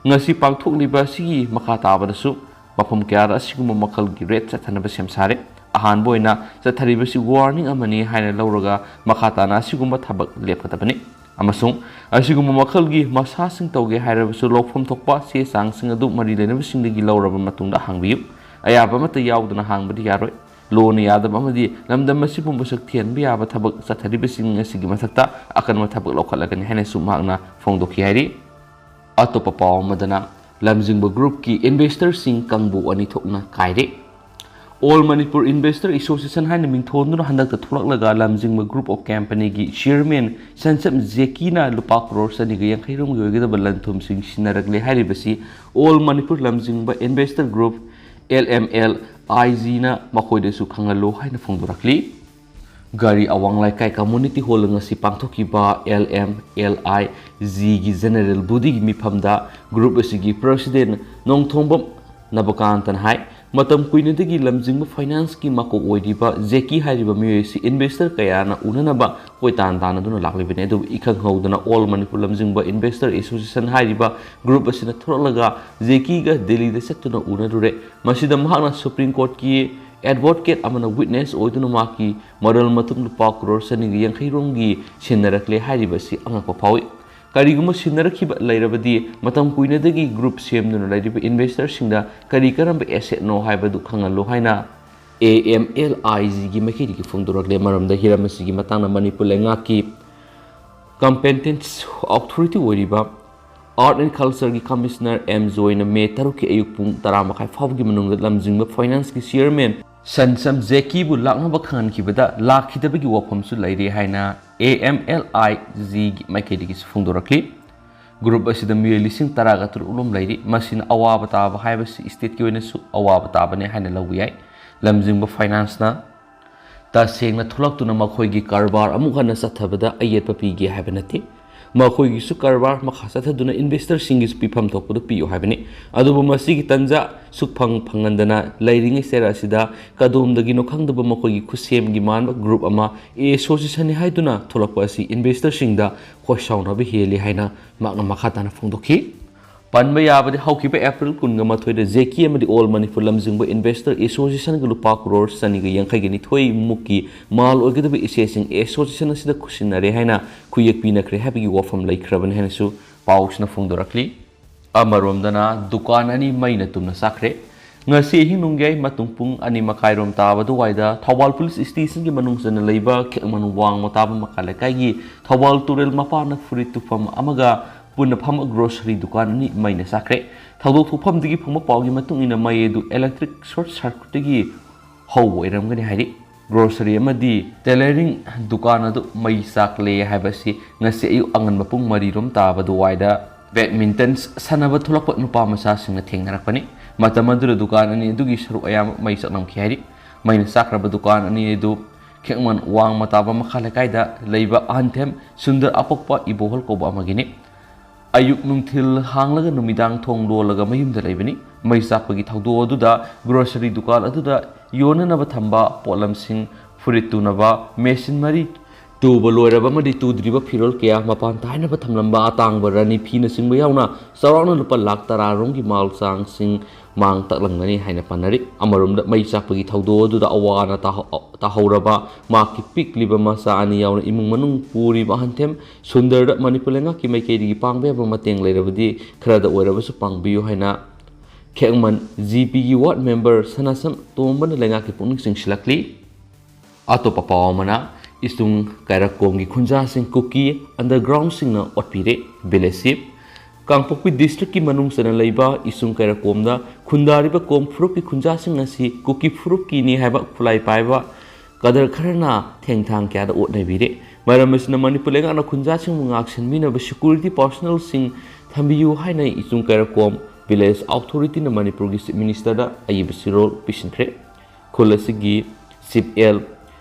ꯉꯁꯤ ꯄꯥꯡꯊꯣꯛꯂꯤꯕ ꯑꯁꯤꯒꯤ ꯃꯈꯥ ꯇꯥꯕꯗꯁꯨ ꯃꯐꯝ ꯀꯌꯥꯗ ꯑꯁꯤꯒꯨꯝꯕ ꯃꯈꯜꯒꯤ ꯔꯦꯗ ꯆꯠꯊꯅꯕ ꯁꯦꯝ ꯁꯥꯔꯦ꯫ ꯑꯍꯥꯟꯕ ꯑꯣꯏꯅ ꯆꯠꯊꯔꯤꯕꯁꯤ ꯋꯥꯔꯅꯤꯡ ꯑꯃꯅꯤ ꯍꯥꯏꯅ ꯂꯧꯔꯒ ꯃꯈꯥ ꯇꯥꯅ ꯑꯁꯤꯒꯨꯝꯕ ꯊꯕꯛ ꯂꯦꯞꯀꯗꯕꯅꯤ꯫ ꯑꯃꯁꯨꯡ ꯑꯁꯤꯒꯨꯝꯕ ꯃꯈꯜꯒꯤ ꯃꯁꯥꯁꯤꯡ ꯇꯧꯒꯦ ꯍꯥꯏꯔꯕꯁꯨ ꯂꯧꯐꯝ ꯊꯣꯛꯄ ꯆꯦ ꯆꯥꯡꯁꯤꯡ ꯑꯗꯨ ꯃꯔꯤ ꯂꯩꯅꯕꯁꯤꯡꯗꯒꯤ ꯂꯧꯔꯕ ꯃꯇꯨꯡꯗ ꯍꯥꯡꯕꯤꯌꯨ꯫ ꯑꯌꯥꯕ ꯑꯃꯠꯇ ꯌꯥꯎꯗꯅ ꯍꯥꯡꯕꯗꯤ ꯌꯥꯔꯣꯏ꯫ ꯂꯣꯅ ꯌꯥꯗꯕ ꯑꯃꯗꯤ ꯂꯝꯗꯝ ꯑꯁꯤꯕꯨ ꯃꯁꯛ ꯊꯤꯍꯟꯕ ꯌꯥꯕ ꯊꯕꯛ ꯆꯠꯊꯔꯤꯕꯁꯤꯡ ꯑꯁꯤꯒꯤ ꯃꯊꯛꯇ ꯑꯀꯟꯕ ꯊꯕꯛ ꯂꯧꯈꯠꯂꯒꯅꯤ ꯍꯥꯏꯅꯁꯨ ꯃꯍꯥꯛꯅ ꯐꯣꯡꯗꯣꯛꯈꯤ ꯍꯥꯏꯔꯤ꯫ ꯑꯇꯣꯞꯄ ꯄꯥꯎ ꯑꯃꯗꯅ, ꯂꯝꯖꯤꯡꯕ ꯒ꯭ꯔꯨꯞꯀꯤ ꯏꯟꯚꯦꯁꯇꯔꯁꯤꯡ ꯀꯥꯡꯕꯨ ꯑꯅꯤ ꯊꯣꯛꯅ ꯀꯥꯏꯔꯦ꯫ All Manipur Investor Association ꯍꯥꯏꯅ ꯃꯤꯡꯊꯣꯟꯗꯨꯅ ꯍꯟꯗꯛꯇ ꯊꯣꯛꯂꯛꯂꯒ ꯂꯝꯖꯤꯡꯕ Group of Companyꯒꯤ Chairman ꯁꯟꯁꯝ ꯖꯦꯀꯤꯅ ꯂꯨꯄꯥ ꯀ꯭ꯔꯣꯔ ꯆꯅꯤꯒ ꯌꯥꯡꯈꯩ ꯔꯣꯝꯒꯤ ꯑꯣꯏꯒꯗꯕ ꯂꯟ ꯊꯨꯝꯁꯤꯡ ꯁꯤꯟꯅꯔꯛꯂꯦ ꯍꯥꯏꯔꯤꯕꯁꯤ All Manipur ꯂꯝꯖꯤꯡꯕ Investor Group, L M L I Gꯅ ꯃꯈꯣꯏꯗꯁꯨ ꯈꯪꯍꯜꯂꯨ ꯍꯥꯏꯅ ꯐꯣꯡꯗꯣꯔꯛꯂꯤ꯫ ꯒꯥꯔꯤ ꯑꯋꯥꯡ ꯂꯩꯀꯥꯏ Community Hallꯗ ꯉꯁꯤ ꯄꯥꯡꯊꯣꯛꯈꯤꯕ L M L I Gꯒꯤ General Bodyꯒꯤ ꯃꯤꯐꯝꯗ group ꯑꯁꯤꯒꯤ President ꯅꯣꯡꯊꯣꯝꯕꯝ ꯅꯕꯀꯥꯟꯇꯅ ꯍꯥꯏ, ꯃꯇꯝ ꯀꯨꯏꯅꯗꯒꯤ ꯂꯝꯖꯤꯡꯕ Financeꯀꯤ ꯃꯀꯣꯛ ꯑꯣꯏꯔꯤꯕ ꯖꯦꯀꯤ ꯍꯥꯏꯔꯤꯕ ꯃꯤꯑꯣꯏ ꯑꯁꯤ investor ꯀꯌꯥꯅ ꯎꯅꯅꯕ ꯀꯣꯏꯇꯥꯟ ꯇꯥꯟꯅꯗꯨꯅ ꯂꯥꯛꯂꯤꯕꯅꯤ꯫ ꯑꯗꯨꯕꯨ ꯏꯈꯪ ꯍꯧꯗꯅ All Manipur ꯂꯝꯖꯤꯡꯕ Investor Association ꯍꯥꯏꯔꯤꯕ group ꯑꯁꯤꯅ ꯊꯣꯔꯛꯂꯒ ꯖꯦꯀꯤꯒ ꯗꯦꯜꯂꯤꯗ ꯆꯠꯇꯨꯅ ꯎꯅꯔꯨꯔꯦ꯫ ꯃꯁꯤꯗ ꯃꯍꯥꯛꯅ Supreme Courtꯀꯤ advocate ꯑꯃꯅ witness ꯑꯣꯏꯗꯨꯅ ꯃꯍꯥꯛꯀꯤ ꯃꯔꯜ ꯃꯊꯨꯝ ꯂꯨꯄꯥ ꯀ꯭ꯔꯣꯔ ꯆꯅꯤꯒ ꯌꯥꯡꯈꯩ ꯔꯣꯝꯒꯤ ꯁꯤꯟꯅꯔꯛꯂꯦ ꯍꯥꯏꯔꯤꯕ ꯑꯁꯤ ꯑꯉꯛꯄ ꯐꯥꯎꯏ꯫ ꯀꯔꯤꯒꯨꯝꯕ ꯁꯤꯟꯅꯔꯛꯈꯤꯕ ꯂꯩꯔꯕꯗꯤ ꯃꯇꯝ ꯀꯨꯏꯅꯗꯒꯤ group ꯁꯦꯝꯗꯨꯅ ꯂꯩꯔꯤꯕ investorꯁꯤꯡꯗ ꯀꯔꯤ ꯀꯔꯝꯕ assetꯅꯣ ꯍꯥꯏꯕꯗꯨ ꯈꯪꯍꯜꯂꯨ ꯍꯥꯏꯅ A M L I Gꯒꯤ ꯃꯥꯏꯀꯩꯗꯒꯤ ꯐꯣꯡꯗꯣꯔꯛꯂꯦ꯫ ꯃꯔꯝꯗ ꯍꯤꯔꯝ ꯑꯁꯤꯒꯤ ꯃꯇꯥꯡꯗ ꯃꯅꯤꯄꯨꯔ ꯂꯩꯉꯥꯛꯀꯤ competent authority ꯑꯣꯏꯔꯤꯕ Art and Cultureꯒꯤ Commissioner M ꯖꯣꯏꯅ ꯃꯦ ꯇꯔꯨꯛꯀꯤ ꯑꯌꯨꯛ ꯄꯨꯡ ꯇꯔꯥ ꯃꯈꯥꯏ ꯐꯥꯎꯕꯒꯤ ꯃꯅꯨꯡꯗ ꯂꯝꯖꯤꯡꯕ Financeꯀꯤ Chairman ꯁꯟꯁꯝ ꯖꯦꯀꯤꯕꯨ ꯂꯥꯛꯅꯕ ꯈꯪꯍꯟꯈꯤꯕꯗ ꯂꯥꯛꯈꯤꯗꯕꯒꯤ ꯋꯥꯐꯝꯁꯨ ꯂꯩꯔꯤ ꯍꯥꯏꯅ A M L I Gꯒꯤ ꯃꯥꯏꯀꯩꯗꯒꯤꯁꯨ ꯐꯣꯡꯗꯣꯔꯛꯂꯤ꯫ Group ꯑꯁꯤꯗ ꯃꯤꯑꯣꯏ ꯂꯤꯁꯤꯡ ꯇꯔꯥꯒ ꯇꯔꯨꯛ ꯂꯣꯝ ꯂꯩꯔꯤ꯫ ꯃꯁꯤꯅ ꯑꯋꯥꯕ ꯇꯥꯕ ꯍꯥꯏꯕꯁꯤ stateꯀꯤ ꯑꯣꯏꯅꯁꯨ ꯑꯋꯥꯕ ꯇꯥꯕꯅꯤ ꯍꯥꯏꯅ ꯂꯧꯕ ꯌꯥꯏ꯫ ꯂꯝꯖꯤꯡꯕ Financeꯅ ꯇꯁꯦꯡꯅ ꯊꯣꯛꯂꯛꯇꯨꯅ ꯃꯈꯣꯏꯒꯤ ꯀꯔꯕꯥꯔ ꯑꯃꯨꯛ ꯍꯟꯅ ꯆꯠꯊꯕꯗ ꯑꯌꯦꯠꯄ ꯄꯤꯒꯦ ꯍꯥꯏꯕ ꯅꯠꯇꯦ꯫ ꯃꯈꯣꯏꯒꯤꯁꯨ ꯀꯔꯕꯥꯔ ꯃꯈꯥ ꯆꯠꯊꯗꯨꯅ investorꯁꯤꯡꯒꯤꯁꯨ ꯄꯤꯐꯝ ꯊꯣꯛꯄꯗꯨ ꯄꯤꯌꯨ ꯍꯥꯏꯕꯅꯤ꯫ ꯑꯗꯨꯕꯨ ꯃꯁꯤꯒꯤ ꯇꯟꯖꯥ ꯁꯨꯛꯐꯪ ꯐꯪꯍꯟꯗꯅ ꯂꯩꯔꯤꯉꯩ ꯆꯩꯔꯥꯛ ꯑꯁꯤꯗ ꯀꯗꯣꯝꯗꯒꯤꯅꯣ ꯈꯪꯗꯕ ꯃꯈꯣꯏꯒꯤ ꯈꯨꯠꯁꯦꯝꯒꯤ ꯃꯥꯟꯕ group ꯑꯃ associationꯅꯤ ꯍꯥꯏꯗꯨꯅ ꯊꯣꯛꯂꯛꯄ ꯑꯁꯤ investorꯁꯤꯡꯗ ꯈꯣꯏꯁꯥꯎꯅꯕ ꯍꯦꯜꯂꯤ ꯍꯥꯏꯅ ꯃꯍꯥꯛꯅ ꯃꯈꯥ ꯇꯥꯅ ꯐꯣꯡꯗꯣꯛꯈꯤ꯫ ꯄꯟꯕ ꯌꯥꯕꯗꯤ ꯍꯧꯈꯤꯕ April ꯀꯨꯟꯒ ꯃꯥꯊꯣꯏꯗ ꯖꯦꯀꯤ ꯑꯃꯗꯤ All Manipur ꯂꯝꯖꯤꯡꯕ Investor Associationꯒ ꯂꯨꯄꯥ ꯀ꯭ꯔꯣꯔ ꯆꯅꯤꯒ ꯌꯥꯡꯈꯩꯒ ꯅꯤꯊꯣꯏ ꯃꯨꯛꯀꯤ ꯃꯥꯜ ꯑꯣꯏꯒꯗꯕ ꯏꯆꯦꯁꯤꯡ association ꯑꯁꯤꯗ ꯈꯨꯠꯁꯤꯟꯅꯔꯦ ꯍꯥꯏꯅ ꯈꯨꯌꯦꯛ ꯄꯤꯅꯈ꯭ꯔꯦ ꯍꯥꯏꯕꯒꯤ ꯋꯥꯐꯝ ꯂꯩꯈ꯭ꯔꯕꯅꯤ ꯍꯥꯏꯅꯁꯨ ꯄꯥꯎꯁꯤꯅ ꯐꯣꯡꯗꯣꯔꯛꯂꯤ꯫ ꯑꯃꯔꯣꯝꯗꯅ ꯗꯨꯀꯥꯟ ꯑꯅꯤ ꯃꯩꯅ ꯇꯨꯝꯅ ꯆꯥꯛꯈ꯭ꯔꯦ꯫ ꯉꯁꯤ ꯑꯍꯤꯡ ꯅꯣꯡꯌꯥꯏ ꯃꯇꯨꯡ ꯄꯨꯡ ꯑꯅꯤ ꯃꯈꯥꯏꯔꯣꯝ ꯇꯥꯕ ꯑꯗꯨꯋꯥꯏꯗ ꯊꯧꯕꯥꯜ Police Stationꯒꯤ ꯃꯅꯨꯡ ꯆꯟꯅ ꯂꯩꯕ ꯈꯦꯛꯃꯟ ꯋꯥꯡꯃ ꯇꯥꯕ ꯃꯈꯥ ꯂꯩꯀꯥꯏꯒꯤ ꯊꯧꯕꯥꯜ ꯇꯨꯔꯦꯜ ꯃꯄꯥꯟꯗ ꯐꯨꯔꯤꯠ ꯇꯨꯐꯝ ꯑꯃꯒ ꯄꯨꯟꯅ ꯐꯝꯕ grocery ꯗꯨꯀꯥꯟ ꯑꯅꯤ ꯃꯩꯅ ꯆꯥꯛꯈ꯭ꯔꯦ꯫ ꯊꯧꯗꯣꯛ ꯊꯣꯛꯐꯝꯗꯒꯤ ꯐꯪꯕ ꯄꯥꯎꯒꯤ ꯃꯇꯨꯡ ꯏꯟꯅ ꯃꯩ ꯑꯗꯨ electric short circuitꯇꯒꯤ ꯍꯧꯕ ꯑꯣꯏꯔꯝꯒꯅꯤ ꯍꯥꯏꯔꯤ꯫ ꯒ꯭ꯔꯣꯁꯔꯤ ꯑꯃꯗꯤ ꯇꯦꯂꯔꯤꯡ ꯗꯨꯀꯥꯟ ꯑꯗꯨ ꯃꯩ ꯆꯥꯛꯂꯦ ꯍꯥꯏꯕꯁꯤ ꯉꯁꯤ ꯑꯌꯨꯛ ꯑꯉꯟꯕ ꯄꯨꯡ ꯃꯔꯤ ꯔꯣꯝ ꯇꯥꯕ ꯑꯗꯨꯋꯥꯏꯗ ꯕꯦꯗꯃꯤꯟꯇꯟ ꯁꯥꯟꯅꯕ ꯊꯣꯛꯂꯛꯄ ꯅꯨꯄꯥ ꯃꯆꯥꯁꯤꯡꯅ ꯊꯦꯡꯅꯔꯛꯄꯅꯤ꯫ ꯃꯇꯝ ꯑꯗꯨꯗ ꯗꯨꯀꯥꯟ ꯑꯅꯤ ꯑꯗꯨꯒꯤ ꯁꯔꯨꯛ ꯑꯌꯥꯝꯕ ꯃꯩ ꯆꯥꯛꯂꯝꯈꯤ ꯍꯥꯏꯔꯤ꯫ ꯃꯩꯅ ꯆꯥꯛꯈ꯭ꯔꯕ ꯗꯨꯀꯥꯟ ꯑꯅꯤ ꯑꯗꯨ ꯈꯦꯛꯃꯟ ꯋꯥꯡꯃ ꯇꯥꯕ ꯃꯈꯥ ꯂꯩꯀꯥꯏꯗ ꯂꯩꯕ ꯑꯍꯟꯊꯦꯝ ꯁꯨꯟꯗꯔ ꯑꯄꯣꯛꯄ ꯏꯕꯣꯍꯜ ꯀꯧꯕ ꯑꯃꯒꯤꯅꯤ꯫ ꯑꯌꯨꯛ ꯅꯨꯡꯊꯤꯜ ꯍꯥꯡꯂꯒ ꯅꯨꯃꯤꯗꯥꯡ ꯊꯣꯡ ꯂꯣꯜꯂꯒ ꯃꯌꯨꯝꯗ ꯂꯩꯕꯅꯤ꯫ ꯃꯩ ꯆꯥꯛꯄꯒꯤ ꯊꯧꯗꯣꯛ ꯑꯗꯨꯗ ꯒ꯭ꯔꯣꯁꯔꯤ ꯗꯨꯀꯥꯟ ꯑꯗꯨꯗ ꯌꯣꯟꯅꯅꯕ ꯊꯝꯕ ꯄꯣꯠꯂꯝꯁꯤꯡ, ꯐꯨꯔꯤꯠ ꯇꯨꯅꯕ ꯃꯦꯁꯤꯟ ꯃꯔꯤ, ꯇꯨꯕ ꯂꯣꯏꯔꯕ ꯑꯃꯗꯤ ꯇꯨꯗ꯭ꯔꯤꯕ ꯐꯤꯔꯣꯜ ꯀꯌꯥ, ꯃꯄꯥꯟ ꯇꯥꯏꯅꯕ ꯊꯝꯂꯝꯕ ꯑꯇꯥꯡꯕ ꯔꯥꯅꯤ ꯐꯤꯅꯆꯤꯡꯕ ꯌꯥꯎꯅ ꯆꯥꯎꯔꯥꯛꯅ ꯂꯨꯄꯥ ꯂꯥꯈ ꯇꯔꯥ ꯔꯣꯝꯒꯤ ꯃꯥꯜ ꯆꯥꯡꯁꯤꯡ ꯃꯥꯡ ꯇꯥꯛꯂꯝꯒꯅꯤ ꯍꯥꯏꯅ ꯄꯥꯅꯔꯤ꯫ ꯑꯃꯔꯣꯝꯗ ꯃꯩ ꯆꯥꯛꯄꯒꯤ ꯊꯧꯗꯣꯛ ꯑꯗꯨꯗ ꯑꯋꯥ ꯑꯅꯥ ꯇꯥꯍꯧ-, ꯇꯥꯍꯧꯔꯕ ꯃꯍꯥꯛꯀꯤ ꯄꯤꯛꯂꯤꯕ ꯃꯆꯥ ꯑꯅꯤ ꯌꯥꯎꯅ ꯏꯃꯨꯡ ꯃꯅꯨꯡ ꯄꯨꯔꯤꯕ ꯑꯍꯟꯊꯦꯝ ꯁꯨꯟꯗꯔꯗ ꯃꯅꯤꯄꯨꯔ ꯂꯩꯉꯥꯛꯀꯤ ꯃꯥꯏꯀꯩꯗꯒꯤ ꯄꯥꯡꯕ ꯌꯥꯕ ꯃꯇꯦꯡ ꯂꯩꯔꯕꯗꯤ ꯈꯔꯗ ꯑꯣꯏꯔꯕꯁꯨ ꯄꯥꯡꯕꯤꯌꯨ ꯍꯥꯏꯅ ꯈꯦꯛꯃꯟ ꯖꯤ ꯄꯤꯒꯤ ꯋꯥꯔꯗ ꯃꯦꯝꯕꯔ ꯁꯅꯥꯁꯝ ꯇꯣꯝꯕꯅ ꯂꯩꯉꯥꯛꯀꯤ ꯄꯨꯛꯅꯤꯡ ꯆꯤꯡꯁꯤꯜꯂꯛꯂꯤ꯫ ꯑꯇꯣꯞꯄ ꯄꯥꯎ ꯑꯃꯅ, ꯏꯁꯨꯡ ꯀꯩꯔꯛꯀꯣꯝꯒꯤ ꯈꯨꯟꯖꯥꯁꯤꯡ ꯀꯨꯀꯤ ꯑꯟꯗꯔꯒ꯭ꯔꯥꯎꯟꯁꯤꯡꯅ ꯑꯣꯠꯄꯤꯔꯦ꯫ Village chief. ꯀꯥꯡꯄꯣꯛꯄꯤ ꯗꯤꯁꯇ꯭ꯔꯤꯛꯀꯤ ꯃꯅꯨꯡ ꯆꯟꯅ ꯂꯩꯕ ꯏꯁꯨꯡ ꯀꯩꯔꯛꯀꯣꯝꯗ ꯈꯨꯟꯗꯥꯔꯤꯕ ꯀꯣꯝ ꯐꯨꯔꯨꯞꯀꯤ ꯈꯨꯟꯖꯥꯁꯤꯡ ꯑꯁꯤ ꯀꯨꯀꯤ ꯐꯨꯔꯨꯞꯀꯤꯅꯤ ꯍꯥꯏꯕ ꯈꯨꯠꯂꯥꯏ ꯄꯥꯏꯕ ꯀꯗꯔ ꯈꯔꯅ ꯊꯦꯡꯊꯥꯡ ꯀꯌꯥꯗ ꯑꯣꯠꯅꯕꯤꯔꯦ꯫ ꯃꯔꯝ ꯑꯁꯤꯅ ꯃꯅꯤꯄꯨꯔ ꯂꯩꯉꯥꯛꯅ ꯈꯨꯟꯖꯥꯁꯤꯡꯕꯨ ꯉꯥꯛꯁꯦꯟꯕꯤꯅꯕ ꯁꯦꯀ꯭ꯌꯨꯔꯤꯇꯤ ꯄꯥꯔꯁꯣꯅꯦꯜꯁꯤꯡ ꯊꯝꯕꯤꯌꯨ ꯍꯥꯏꯅ ꯏꯁꯨꯡ ꯀꯩꯔꯛꯀꯣꯝ ꯚꯤꯂꯦꯖ ꯑꯣꯊꯣꯔꯤꯇꯤꯅ ꯃꯅꯤꯄꯨꯔꯒꯤ ꯆꯤꯐ ꯃꯤꯅꯤꯁꯇꯔꯗ ꯑꯏꯕ ꯆꯦꯔꯣꯜ ꯄꯤꯁꯤꯟꯈ꯭ꯔꯦ꯫ ꯈꯨꯜ ꯑꯁꯤꯒꯤ ꯆꯤꯐ ꯑꯦꯜ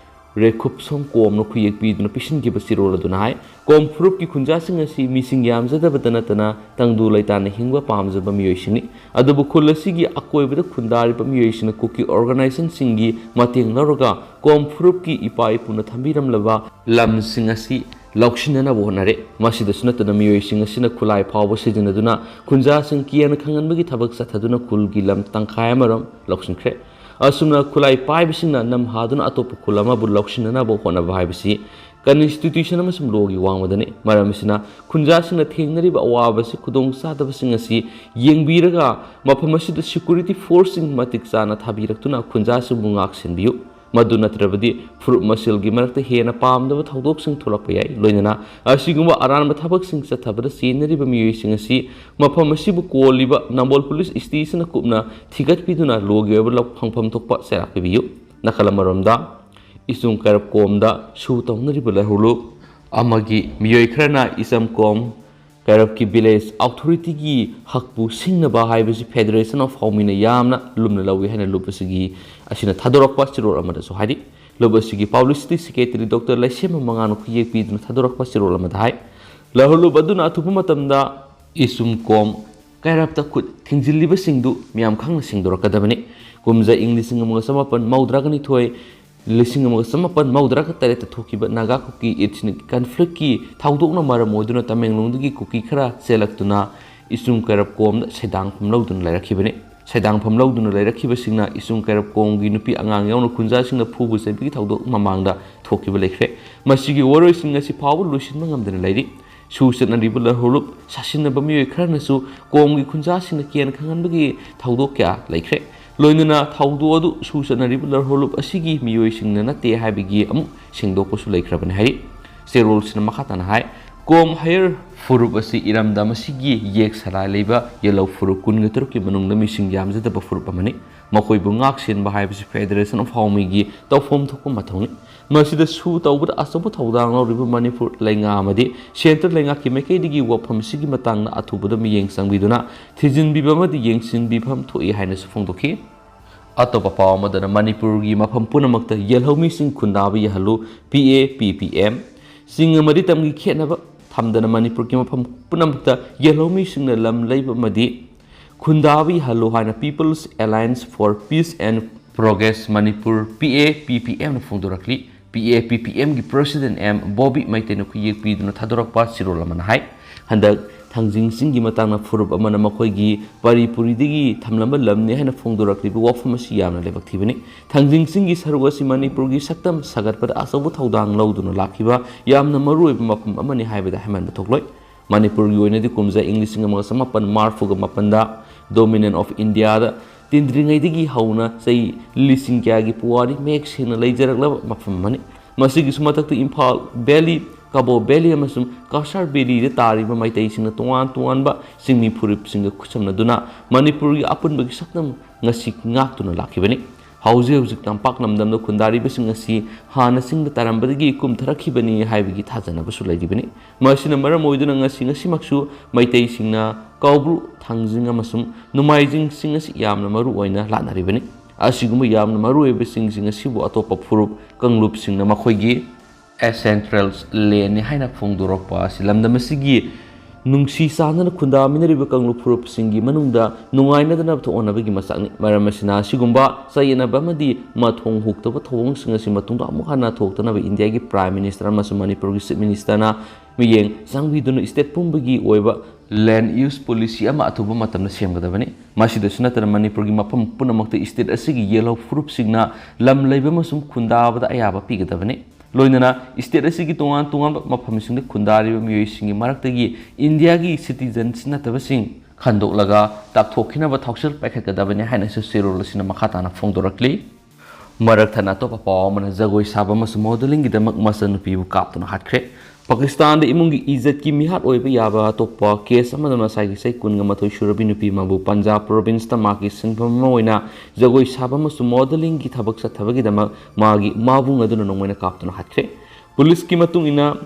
ꯔꯦꯈꯨꯞꯁꯣꯡ ꯀꯣꯝꯅ ꯈꯨꯌꯦꯛ ꯄꯤꯗꯨꯅ ꯄꯤꯁꯤꯟꯈꯤꯕ ꯆꯦꯔꯣꯜ ꯑꯗꯨꯅ ꯍꯥꯏ, ꯀꯣꯝ ꯐꯨꯔꯨꯞꯀꯤ ꯈꯨꯟꯖꯥꯁꯤꯡ ꯑꯁꯤ ꯃꯤꯁꯤꯡ ꯌꯥꯝꯖꯗꯕꯇ ꯅꯠꯇꯅ ꯇꯪꯗꯨ ꯂꯩꯇꯥꯅ ꯍꯤꯡꯕ ꯄꯥꯝꯖꯕ ꯃꯤꯑꯣꯏꯁꯤꯡꯅꯤ꯫ ꯑꯗꯨꯕꯨ ꯈꯨꯜ ꯑꯁꯤꯒꯤ ꯑꯀꯣꯏꯕꯗ ꯈꯨꯟꯗꯥꯔꯤꯕ ꯃꯤꯑꯣꯏꯁꯤꯡꯅ ꯀꯨꯀꯤ ꯑꯣꯔꯒꯅꯥꯏꯖꯦꯁꯟꯁꯤꯡꯒꯤ ꯃꯇꯦꯡ ꯂꯧꯔꯒ ꯀꯣꯝ ꯐꯨꯔꯨꯞꯀꯤ ꯏꯄꯥ ꯏꯄꯨꯅ ꯊꯝꯕꯤꯔꯝꯂꯕ ꯂꯝꯁꯤꯡ ꯑꯁꯤ ꯂꯧꯁꯤꯟꯅꯅꯕ ꯍꯣꯠꯅꯔꯦ꯫ ꯃꯁꯤꯗꯁꯨ ꯅꯠꯇꯅ ꯃꯤꯑꯣꯏꯁꯤꯡ ꯑꯁꯤꯅ ꯈꯨꯠꯂꯥꯏ ꯐꯥꯎꯕ ꯁꯤꯖꯤꯟꯅꯗꯨꯅ ꯈꯨꯟꯖꯥꯁꯤꯡ ꯀꯤꯌꯥꯅ ꯈꯪꯍꯟꯕꯒꯤ ꯊꯕꯛ ꯆꯠꯊꯗꯨꯅ ꯈꯨꯜꯒꯤ ꯂꯝ ꯇꯪꯈꯥꯏ ꯑꯃꯔꯣꯝ ꯂꯧꯁꯤꯟꯈ꯭ꯔꯦ꯫ ꯑꯁꯨꯝꯅ ꯈꯨꯠꯂꯥꯏ ꯄꯥꯏꯕꯁꯤꯡꯅ ꯅꯝꯍꯥꯗꯨꯅ ꯑꯇꯣꯞꯄ ꯈꯨꯜ ꯑꯃꯕꯨ ꯂꯧꯁꯤꯟꯅꯅꯕ ꯍꯣꯠꯅꯕ ꯍꯥꯏꯕꯁꯤ ꯀꯟꯁꯇꯤꯇ꯭ꯌꯨꯁꯟ ꯑꯃꯁꯨꯡ ꯂꯣꯒꯤ ꯋꯥꯡꯃꯗꯅꯤ꯫ ꯃꯔꯝ ꯑꯁꯤꯅ ꯈꯨꯟꯖꯥꯁꯤꯡꯅ ꯊꯦꯡꯅꯔꯤꯕ ꯑꯋꯥꯕꯁꯤ, ꯈꯨꯗꯣꯡꯆꯥꯗꯕꯁꯤꯡ ꯑꯁꯤ ꯌꯦꯡꯕꯤꯔꯒ ꯃꯐꯝ ꯑꯁꯤꯗ ꯁꯦꯀ꯭ꯌꯨꯔꯤꯇꯤ ꯐꯣꯔꯁꯁꯤꯡ ꯃꯇꯤꯛ ꯆꯥꯅ ꯊꯥꯕꯤꯔꯛꯇꯨꯅ ꯈꯨꯟꯖꯥꯁꯤꯡꯕꯨ ꯉꯥꯛ ꯁꯦꯟꯕꯤꯌꯨ꯫ ꯃꯗꯨ ꯅꯠꯇ꯭ꯔꯕꯗꯤ ꯐꯨꯔꯨꯞ ꯃꯁꯦꯜꯒꯤ ꯃꯔꯛꯇ ꯍꯦꯟꯅ ꯄꯥꯝꯗꯕ ꯊꯧꯗꯣꯛꯁꯤꯡ ꯊꯣꯛꯂꯛꯄ ꯌꯥꯏ꯫ ꯂꯣꯏꯅꯅ ꯑꯁꯤꯒꯨꯝꯕ ꯑꯔꯥꯟꯕ ꯊꯕꯛꯁꯤꯡ ꯆꯠꯊꯕꯗ ꯆꯦꯟꯅꯔꯤꯕ ꯃꯤꯑꯣꯏꯁꯤꯡ ꯑꯁꯤ ꯃꯐꯝ ꯑꯁꯤꯕꯨ ꯀꯣꯜꯂꯤꯕ ꯅꯝꯕꯣꯜ ꯄꯨꯂꯤꯁ ꯁ꯭ꯇꯦꯁꯟꯅ ꯀꯨꯞꯅ ꯊꯤꯒꯠꯄꯤꯗꯨꯅ ꯂꯣꯒꯤ ꯑꯣꯏꯕ ꯂꯧ-, ꯐꯪꯐꯝ ꯊꯣꯛꯄ ꯆꯩꯔꯥꯛ ꯄꯤꯕꯤꯌꯨ꯫ ꯅꯥꯀꯜ ꯑꯃꯔꯣꯝꯗ, ꯏꯆꯨꯝ ꯀꯩꯔꯞ ꯀꯣꯝꯗ ꯁꯨ ꯇꯧꯅꯔꯤꯕ ꯂꯔꯨꯂꯨꯞ ꯑꯃꯒꯤ ꯃꯤꯑꯣꯏ ꯈꯔꯅ ꯏꯆꯝ ꯀꯣꯝ ꯀꯩꯔꯞꯀꯤ ꯚꯤꯂꯦꯖ ꯑꯣꯊꯣꯔꯤꯇꯤꯒꯤ ꯍꯛꯄꯨ ꯁꯤꯡꯅꯕ ꯍꯥꯏꯕꯁꯤ Federation of ꯍꯥꯎꯃꯤꯅ ꯌꯥꯝꯅ ꯂꯨꯝꯅ ꯂꯧꯏ ꯍꯥꯏꯅ ꯂꯨꯞ ꯑꯁꯤꯒꯤ ꯑꯁꯤꯅ ꯊꯥꯗꯣꯔꯛꯄ ꯆꯦꯔꯣꯜ ꯑꯃꯗꯁꯨ ꯍꯥꯏꯔꯤ꯫ ꯂꯨꯞ ꯑꯁꯤꯒꯤ ꯄꯕ꯭ꯂꯤꯁꯤꯇꯤ ꯁꯦꯀ꯭ꯔꯦꯇꯔꯤ ꯗꯣꯛꯇꯔ ꯂꯩꯁꯦꯝꯕ ꯃꯉꯥꯅ ꯈꯨꯌꯦꯛ ꯄꯤꯗꯨꯅ ꯊꯥꯗꯣꯔꯛꯄ ꯆꯦꯔꯣꯜ ꯑꯃꯗ ꯍꯥꯏ, ꯂꯔꯨꯂꯨꯞ ꯑꯗꯨꯅ ꯑꯊꯨꯕ ꯃꯇꯝꯗ ꯏꯆꯨꯝ ꯀꯣꯝ ꯀꯩꯔꯞꯇ ꯈꯨꯠ ꯊꯤꯡꯖꯤꯜꯂꯤꯕꯁꯤꯡꯗꯨ ꯃꯤꯌꯥꯝ ꯈꯪꯅ ꯁꯦꯡꯗꯣꯔꯛꯀꯗꯕꯅꯤ꯫ ꯀꯨꯝꯖꯥ ꯏꯪ ꯂꯤꯁꯤꯡ ꯑꯃꯒ ꯆꯃꯥꯄꯟ ꯃꯧꯗ꯭ꯔꯥꯒ ꯅꯤꯊꯣꯏ, ꯂꯤꯁꯤꯡ ꯑꯃꯒ ꯆꯃꯥꯄꯟ ꯃꯧꯗ꯭ꯔꯥꯒ ꯇꯔꯦꯠꯇ ꯊꯣꯛꯈꯤꯕ ꯅꯥꯒꯥ ꯀꯨꯀꯤ ꯏꯊꯅꯤꯛ ꯀꯟꯐ꯭ꯂꯤꯛꯀꯤ ꯊꯧꯗꯣꯛꯅ ꯃꯔꯝ ꯑꯣꯏꯗꯨꯅ ꯇꯃꯦꯡꯂꯣꯡꯗꯒꯤ ꯀꯨꯀꯤ ꯈꯔ ꯆꯦꯜꯂꯛꯇꯨꯅ ꯏꯆꯨꯝ ꯀꯩꯔꯞ ꯀꯣꯝꯗ ꯁꯩꯗꯥꯡꯐꯝ ꯂꯧꯗꯨꯅ ꯂꯩꯔꯛꯈꯤꯕꯅꯤ꯫ ꯁꯩꯗꯥꯡꯐꯝ ꯂꯧꯗꯨꯅ ꯂꯩꯔꯛꯈꯤꯕꯁꯤꯡꯅ ꯏꯆꯨꯝ ꯀꯩꯔꯞ ꯀꯣꯝꯒꯤ ꯅꯨꯄꯤ ꯑꯉꯥꯡ ꯌꯥꯎꯅ ꯈꯨꯟꯖꯥꯁꯤꯡꯅ ꯐꯨꯕ ꯆꯩꯕꯒꯤ ꯊꯧꯗꯣꯛ ꯃꯃꯥꯡꯗ ꯊꯣꯛꯈꯤꯕ ꯂꯩꯈ꯭ꯔꯦ꯫ ꯃꯁꯤꯒꯤ ꯋꯥꯔꯣꯏꯁꯤꯡ ꯑꯁꯤ ꯐꯥꯎꯕ ꯂꯣꯏꯁꯤꯟꯕ ꯉꯝꯗꯅ ꯂꯩꯔꯤ꯫ ꯁꯨ ꯆꯠꯅꯔꯤꯕ ꯂꯔꯨꯂꯨꯞ ꯁꯥꯁꯤꯟꯅꯕ ꯃꯤꯑꯣꯏ ꯈꯔꯅꯁꯨ ꯀꯣꯝꯒꯤ ꯈꯨꯟꯖꯥꯁꯤꯡꯅ ꯀꯦꯟ ꯈꯪꯍꯟꯕꯒꯤ ꯊꯧꯗꯣꯛ ꯀꯌꯥ ꯂꯩꯈ꯭ꯔꯦ꯫ ꯂꯣꯏꯅꯅ ꯊꯧꯗꯣꯛ ꯑꯗꯨ ꯁꯨ ꯆꯠꯅꯔꯤꯕ ꯂꯔꯨꯂꯨꯞ ꯑꯁꯤꯒꯤ ꯃꯤꯑꯣꯏꯁꯤꯡꯅ ꯅꯠꯇꯦ ꯍꯥꯏꯕꯒꯤ ꯑꯃꯨꯛ ꯁꯦꯡꯗꯣꯛꯄꯁꯨ ꯂꯩꯈ꯭ꯔꯕꯅꯤ ꯍꯥꯏꯔꯤ꯫ ꯆꯦꯔꯣꯜꯁꯤꯅ ꯃꯈꯥ ꯇꯥꯅ ꯍꯥꯏ, ꯀꯣꯝ ꯍꯌꯔ ꯐꯨꯔꯨꯞ ꯑꯁꯤ ꯏꯔꯝꯗꯝ ꯑꯁꯤꯒꯤ ꯌꯦꯛ ꯁꯂꯥꯏ ꯂꯩꯕ ꯌꯦꯜꯍꯧ ꯐꯨꯔꯨꯞ ꯀꯨꯟꯒ ꯇꯔꯨꯛꯀꯤ ꯃꯅꯨꯡꯗ ꯃꯤꯁꯤꯡ ꯌꯥꯝꯖꯗꯕ ꯐꯨꯔꯨꯞ ꯑꯃꯅꯤ꯫ ꯃꯈꯣꯏꯕꯨ ꯉꯥꯛ ꯁꯦꯟꯕ ꯍꯥꯏꯕꯁꯤ Federation of ꯍꯥꯎꯃꯤꯒꯤ ꯇꯧꯐꯝ ꯊꯣꯛꯄ ꯃꯊꯧꯅꯤ꯫ ꯃꯁꯤꯗ ꯁꯨ ꯇꯧꯕꯗ ꯑꯆꯧꯕ ꯊꯧꯗꯥꯡ ꯂꯧꯔꯤꯕ ꯃꯅꯤꯄꯨꯔ ꯂꯩꯉꯥꯛ ꯑꯃꯗꯤ ꯁꯦꯟꯇꯔ ꯂꯩꯉꯥꯛꯀꯤ ꯃꯥꯏꯀꯩꯗꯒꯤ ꯋꯥꯐꯝ ꯑꯁꯤꯒꯤ ꯃꯇꯥꯡꯗ ꯑꯊꯨꯕꯗ ꯃꯤꯠꯌꯦꯡ ꯆꯪꯕꯤꯗꯨꯅ ꯊꯤꯖꯤꯟꯕꯤꯕ ꯑꯃꯗꯤ ꯌꯦꯡꯁꯤꯟꯕꯤꯐꯝ ꯊꯣꯛꯏ ꯍꯥꯏꯅꯁꯨ ꯐꯣꯡꯗꯣꯛꯈꯤ꯫ ꯑꯇꯣꯞꯄ ꯄꯥꯎ ꯑꯃꯗꯅ, ꯃꯅꯤꯄꯨꯔꯒꯤ ꯃꯐꯝ ꯄꯨꯝꯅꯃꯛꯇ ꯌꯦꯜꯍꯧꯃꯤꯁꯤꯡ ꯈꯨꯟꯗꯥꯕ ꯌꯥꯍꯜꯂꯨ, P A P P M꯫ ꯆꯤꯡ ꯑꯃꯗꯤ ꯇꯝꯒꯤ ꯈꯦꯠꯅꯕ ꯊꯝꯗꯅ ꯃꯅꯤꯄꯨꯔꯒꯤ ꯃꯐꯝ ꯄꯨꯝꯅꯃꯛꯇ ꯌꯦꯜꯍꯧꯃꯤꯁꯤꯡꯅ ꯂꯝ ꯂꯩꯕ ꯑꯃꯗꯤ ꯈꯨꯟꯗꯥꯕ ꯌꯥꯍꯜꯂꯨ ꯍꯥꯏꯅ People's Alliance for Peace and Progress Manipur, P A P P M ꯅ ꯐꯣꯡꯗꯣꯔꯛꯂꯤ꯫ P A P P M ꯒꯤ President M ꯕꯣꯕꯤ ꯃꯩꯇꯩꯅ ꯈꯨꯌꯦꯛ ꯄꯤꯗꯨꯅ ꯊꯥꯗꯣꯔꯛꯄ ꯆꯦꯔꯣꯜ ꯑꯃꯅ ꯍꯥꯏ, ꯍꯟꯗꯛ ꯊꯥꯡꯖꯤꯡ ꯆꯤꯡꯒꯤ ꯃꯇꯥꯡꯅ ꯐꯨꯔꯨꯞ ꯑꯃꯅ ꯃꯈꯣꯏꯒꯤ ꯄꯔꯤ ꯄꯨꯔꯤꯗꯒꯤ ꯊꯝꯂꯝꯕ ꯂꯝꯅꯤ ꯍꯥꯏꯅ ꯐꯣꯡꯗꯣꯔꯛꯂꯤꯕ ꯋꯥꯐꯝ ꯑꯁꯤ ꯌꯥꯝꯅ ꯂꯥꯏꯕꯛ ꯊꯤꯕꯅꯤ꯫ ꯊꯥꯡꯖꯤꯡ ꯆꯤꯡꯒꯤ ꯁꯔꯨꯛ ꯑꯁꯤ ꯃꯅꯤꯄꯨꯔꯒꯤ ꯁꯛꯇꯝ ꯁꯥꯒꯠꯄꯗ ꯑꯆꯧꯕ ꯊꯧꯗꯥꯡ ꯂꯧꯗꯨꯅ ꯂꯥꯛꯈꯤꯕ ꯌꯥꯝꯅ ꯃꯔꯨꯑꯣꯏꯕ ꯃꯐꯝ ꯑꯃꯅꯤ ꯍꯥꯏꯕꯗ ꯍꯥꯏꯃꯟꯕ ꯊꯣꯛꯂꯣꯏ꯫ ꯃꯅꯤꯄꯨꯔꯒꯤ ꯑꯣꯏꯅꯗꯤ ꯀꯨꯝꯖꯥ ꯏꯪ ꯂꯤꯁꯤꯡ ꯑꯃꯒ ꯆꯃꯥꯄꯟ ꯃꯔꯤꯐꯨꯒ ꯃꯥꯄꯟꯗ Dominion of India ꯗ ꯇꯤꯟꯗ꯭ꯔꯤꯉꯩꯗꯒꯤ ꯍꯧꯅ ꯆꯍꯤ ꯂꯤꯁꯤꯡ ꯀꯌꯥꯒꯤ ꯄꯨꯋꯥꯔꯤ ꯃꯌꯦꯛ ꯁꯦꯡꯅ ꯂꯩꯖꯔꯛꯂꯕ ꯃꯐꯝ ꯑꯃꯅꯤ꯫ ꯃꯁꯤꯒꯤꯁꯨ ꯃꯊꯛꯇ ꯏꯝꯐꯥꯜ ꯚꯦꯂꯤ, ꯀꯕꯣ ꯚꯦꯂꯤ ꯑꯃꯁꯨꯡ ꯀꯁꯥꯔ ꯚꯦꯂꯤꯗ ꯇꯥꯔꯤꯕ ꯃꯩꯇꯩꯁꯤꯡꯅ ꯇꯣꯉꯥꯟ ꯇꯣꯉꯥꯟꯕ ꯆꯤꯡꯃꯤ ꯐꯨꯔꯨꯞꯁꯤꯡꯒ ꯈꯨꯠꯁꯝꯅꯗꯨꯅ ꯃꯅꯤꯄꯨꯔꯒꯤ ꯑꯄꯨꯟꯕꯒꯤ ꯁꯛꯇꯝ ꯉꯁꯤ ꯉꯥꯛꯇꯨꯅ ꯂꯥꯛꯈꯤꯕꯅꯤ꯫ ꯍꯧꯖꯤꯛ ꯍꯧꯖꯤꯛ ꯇꯝꯄꯥꯛ ꯂꯝꯗꯝꯗ ꯈꯨꯟꯗꯥꯔꯤꯕꯁꯤꯡ ꯑꯁꯤ ꯍꯥꯟꯅ ꯆꯤꯡꯗ ꯇꯥꯔꯝꯕꯗꯒꯤ ꯀꯨꯝꯊꯔꯛꯈꯤꯕꯅꯤ ꯍꯥꯏꯕꯒꯤ ꯊꯥꯖꯅꯕꯁꯨ ꯂꯩꯔꯤꯕꯅꯤ꯫ ꯃꯁꯤꯅ ꯃꯔꯝ ꯑꯣꯏꯗꯨꯅ ꯉꯁꯤ, ꯉꯁꯤꯃꯛꯁꯨ ꯃꯩꯇꯩꯁꯤꯡꯅ ꯀꯧꯕ꯭ꯔꯨ, ꯊꯥꯡꯖꯤꯡ ꯑꯃꯁꯨꯡ ꯅꯣꯡꯃꯥꯏꯖꯤꯡꯁꯤꯡ ꯑꯁꯤ ꯌꯥꯝꯅ ꯃꯔꯨ ꯑꯣꯏꯅ ꯂꯥꯠꯅꯔꯤꯕꯅꯤ꯫ ꯑꯁꯤꯒꯨꯝꯕ ꯌꯥꯝꯅ ꯃꯔꯨ ꯑꯣꯏꯕꯁꯤꯡꯁꯤꯡ ꯑꯁꯤꯕꯨ ꯑꯇꯣꯞꯄ ꯐꯨꯔꯨꯞ ꯀꯥꯡꯂꯨꯞꯁꯤꯡꯅ ꯃꯈꯣꯏꯒꯤ ꯑꯦ ꯁꯦꯟꯇ꯭ꯔꯦꯜ ꯂꯦꯟꯅꯤ ꯍꯥꯏꯅ ꯐꯣꯡꯗꯣꯔꯛꯄ ꯑꯁꯤ ꯂꯝꯗꯝ ꯑꯁꯤꯒꯤ ꯅꯨꯡꯁꯤ ꯆꯥꯟꯅꯅ ꯈꯨꯟꯗꯥꯃꯤꯟꯅꯔꯤꯕ ꯀꯥꯡꯂꯨꯞ ꯐꯨꯔꯨꯞꯁꯤꯡꯒꯤ ꯃꯅꯨꯡꯗ ꯅꯨꯡꯉꯥꯏꯅꯗꯅꯕ ꯊꯣꯛꯍꯟꯅꯕꯒꯤ ꯃꯆꯥꯛꯅꯤ꯫ ꯃꯔꯝ ꯑꯁꯤꯅ, ꯑꯁꯤꯒꯨꯝꯕ ꯆꯌꯦꯠꯅꯕ ꯑꯃꯗꯤ ꯃꯊꯣꯡ ꯍꯨꯛꯇꯕ ꯊꯧꯑꯣꯡꯁꯤꯡ ꯑꯁꯤ ꯃꯇꯨꯡꯗ ꯑꯃꯨꯛ ꯍꯟꯅ ꯊꯣꯛꯇꯅꯕ ꯏꯟꯗꯤꯌꯥꯒꯤ Prime Minister ꯑꯃꯁꯨꯡ ꯃꯅꯤꯄꯨꯔꯒꯤ Chief Minister ꯅ ꯃꯤꯠꯌꯦꯡ ꯆꯪꯕꯤꯗꯨꯅ state ꯄꯨꯝꯕꯒꯤ ꯑꯣꯏꯕ land use policy ꯑꯃ ꯑꯊꯨꯕ ꯃꯇꯝꯗ ꯁꯦꯝꯒꯗꯕꯅꯤ꯫ ꯃꯁꯤꯗꯁꯨ ꯅꯠꯇꯅ, ꯃꯅꯤꯄꯨꯔꯒꯤ ꯃꯐꯝ ꯄꯨꯝꯅꯃꯛꯇ state ꯑꯁꯤꯒꯤ ꯌꯦꯜꯍꯧ ꯐꯨꯔꯨꯞꯁꯤꯡꯅ ꯂꯝ ꯂꯩꯕ ꯑꯃꯁꯨꯡ ꯈꯨꯟꯗꯥꯕꯗ ꯑꯌꯥꯕ ꯄꯤꯒꯗꯕꯅꯤ꯫ ꯂꯣꯏꯅꯅ state ꯑꯁꯤꯒꯤ ꯇꯣꯉꯥꯟ ꯇꯣꯉꯥꯟꯕ ꯃꯐꯝꯁꯤꯡꯗ ꯈꯨꯟꯗꯥꯔꯤꯕ ꯃꯤꯑꯣꯏꯁꯤꯡꯒꯤ ꯃꯔꯛꯇꯒꯤ ꯏꯟꯗꯤꯌꯥꯒꯤ citizens ꯅꯠꯇꯕꯁꯤꯡ ꯈꯟꯗꯣꯛꯂꯒ ꯇꯥꯛꯊꯣꯛꯈꯤꯅꯕ ꯊꯧꯁꯤꯜ ꯄꯥꯏꯈꯠꯀꯗꯕꯅꯤ ꯍꯥꯏꯅꯁꯨ ꯆꯦꯔꯣꯜ ꯑꯁꯤꯅ ꯃꯈꯥ ꯇꯥꯅ ꯐꯣꯡꯗꯣꯔꯛꯂꯤ꯫ ꯃꯔꯛ ꯊꯠꯅ ꯑꯇꯣꯞꯄ ꯄꯥꯎ ꯑꯃꯅ, ꯖꯒꯣꯏ ꯁꯥꯕ ꯑꯃꯁꯨꯡ modelling ꯒꯤꯗꯃꯛ ꯃꯆꯟꯅꯨꯄꯤꯕꯨ ꯀꯥꯞꯇꯨꯅ ꯍꯥꯠꯈ꯭ꯔꯦ꯫ ꯄꯥꯀꯤꯁꯇꯥꯟꯗ ꯏꯃꯨꯡꯒꯤ ꯏꯖꯠꯀꯤ ꯃꯤꯍꯥꯠ ꯑꯣꯏꯕ ꯌꯥꯕ ꯑꯇꯣꯞꯄ case ꯑꯃꯗ ꯃꯁꯥꯒꯤ ꯆꯍꯤ ꯀꯨꯟꯒ ꯃꯥꯊꯣꯏ ꯁꯨꯔꯕꯤ ꯅꯨꯄꯤ ꯑꯃꯕꯨ ꯄꯟꯖꯥꯕ province ꯇ ꯃꯍꯥꯛꯀꯤ ꯁꯤꯟꯐꯝ ꯑꯃ ꯑꯣꯏꯅ ꯖꯒꯣꯏ ꯁꯥꯕ ꯑꯃꯁꯨꯡ modelling ꯒꯤ ꯊꯕꯛ ꯆꯠꯊꯕꯒꯤꯗꯃꯛ ꯃꯥꯒꯤ ꯃꯥꯕꯨꯡ ꯑꯗꯨꯅ ꯅꯣꯡꯃꯩꯅ ꯀꯥꯞꯇꯨꯅ ꯍꯥꯠꯈ꯭ꯔꯦ꯫ ꯄꯨꯂꯤꯁꯀꯤ ꯃꯇꯨꯡ ꯏꯟꯅ,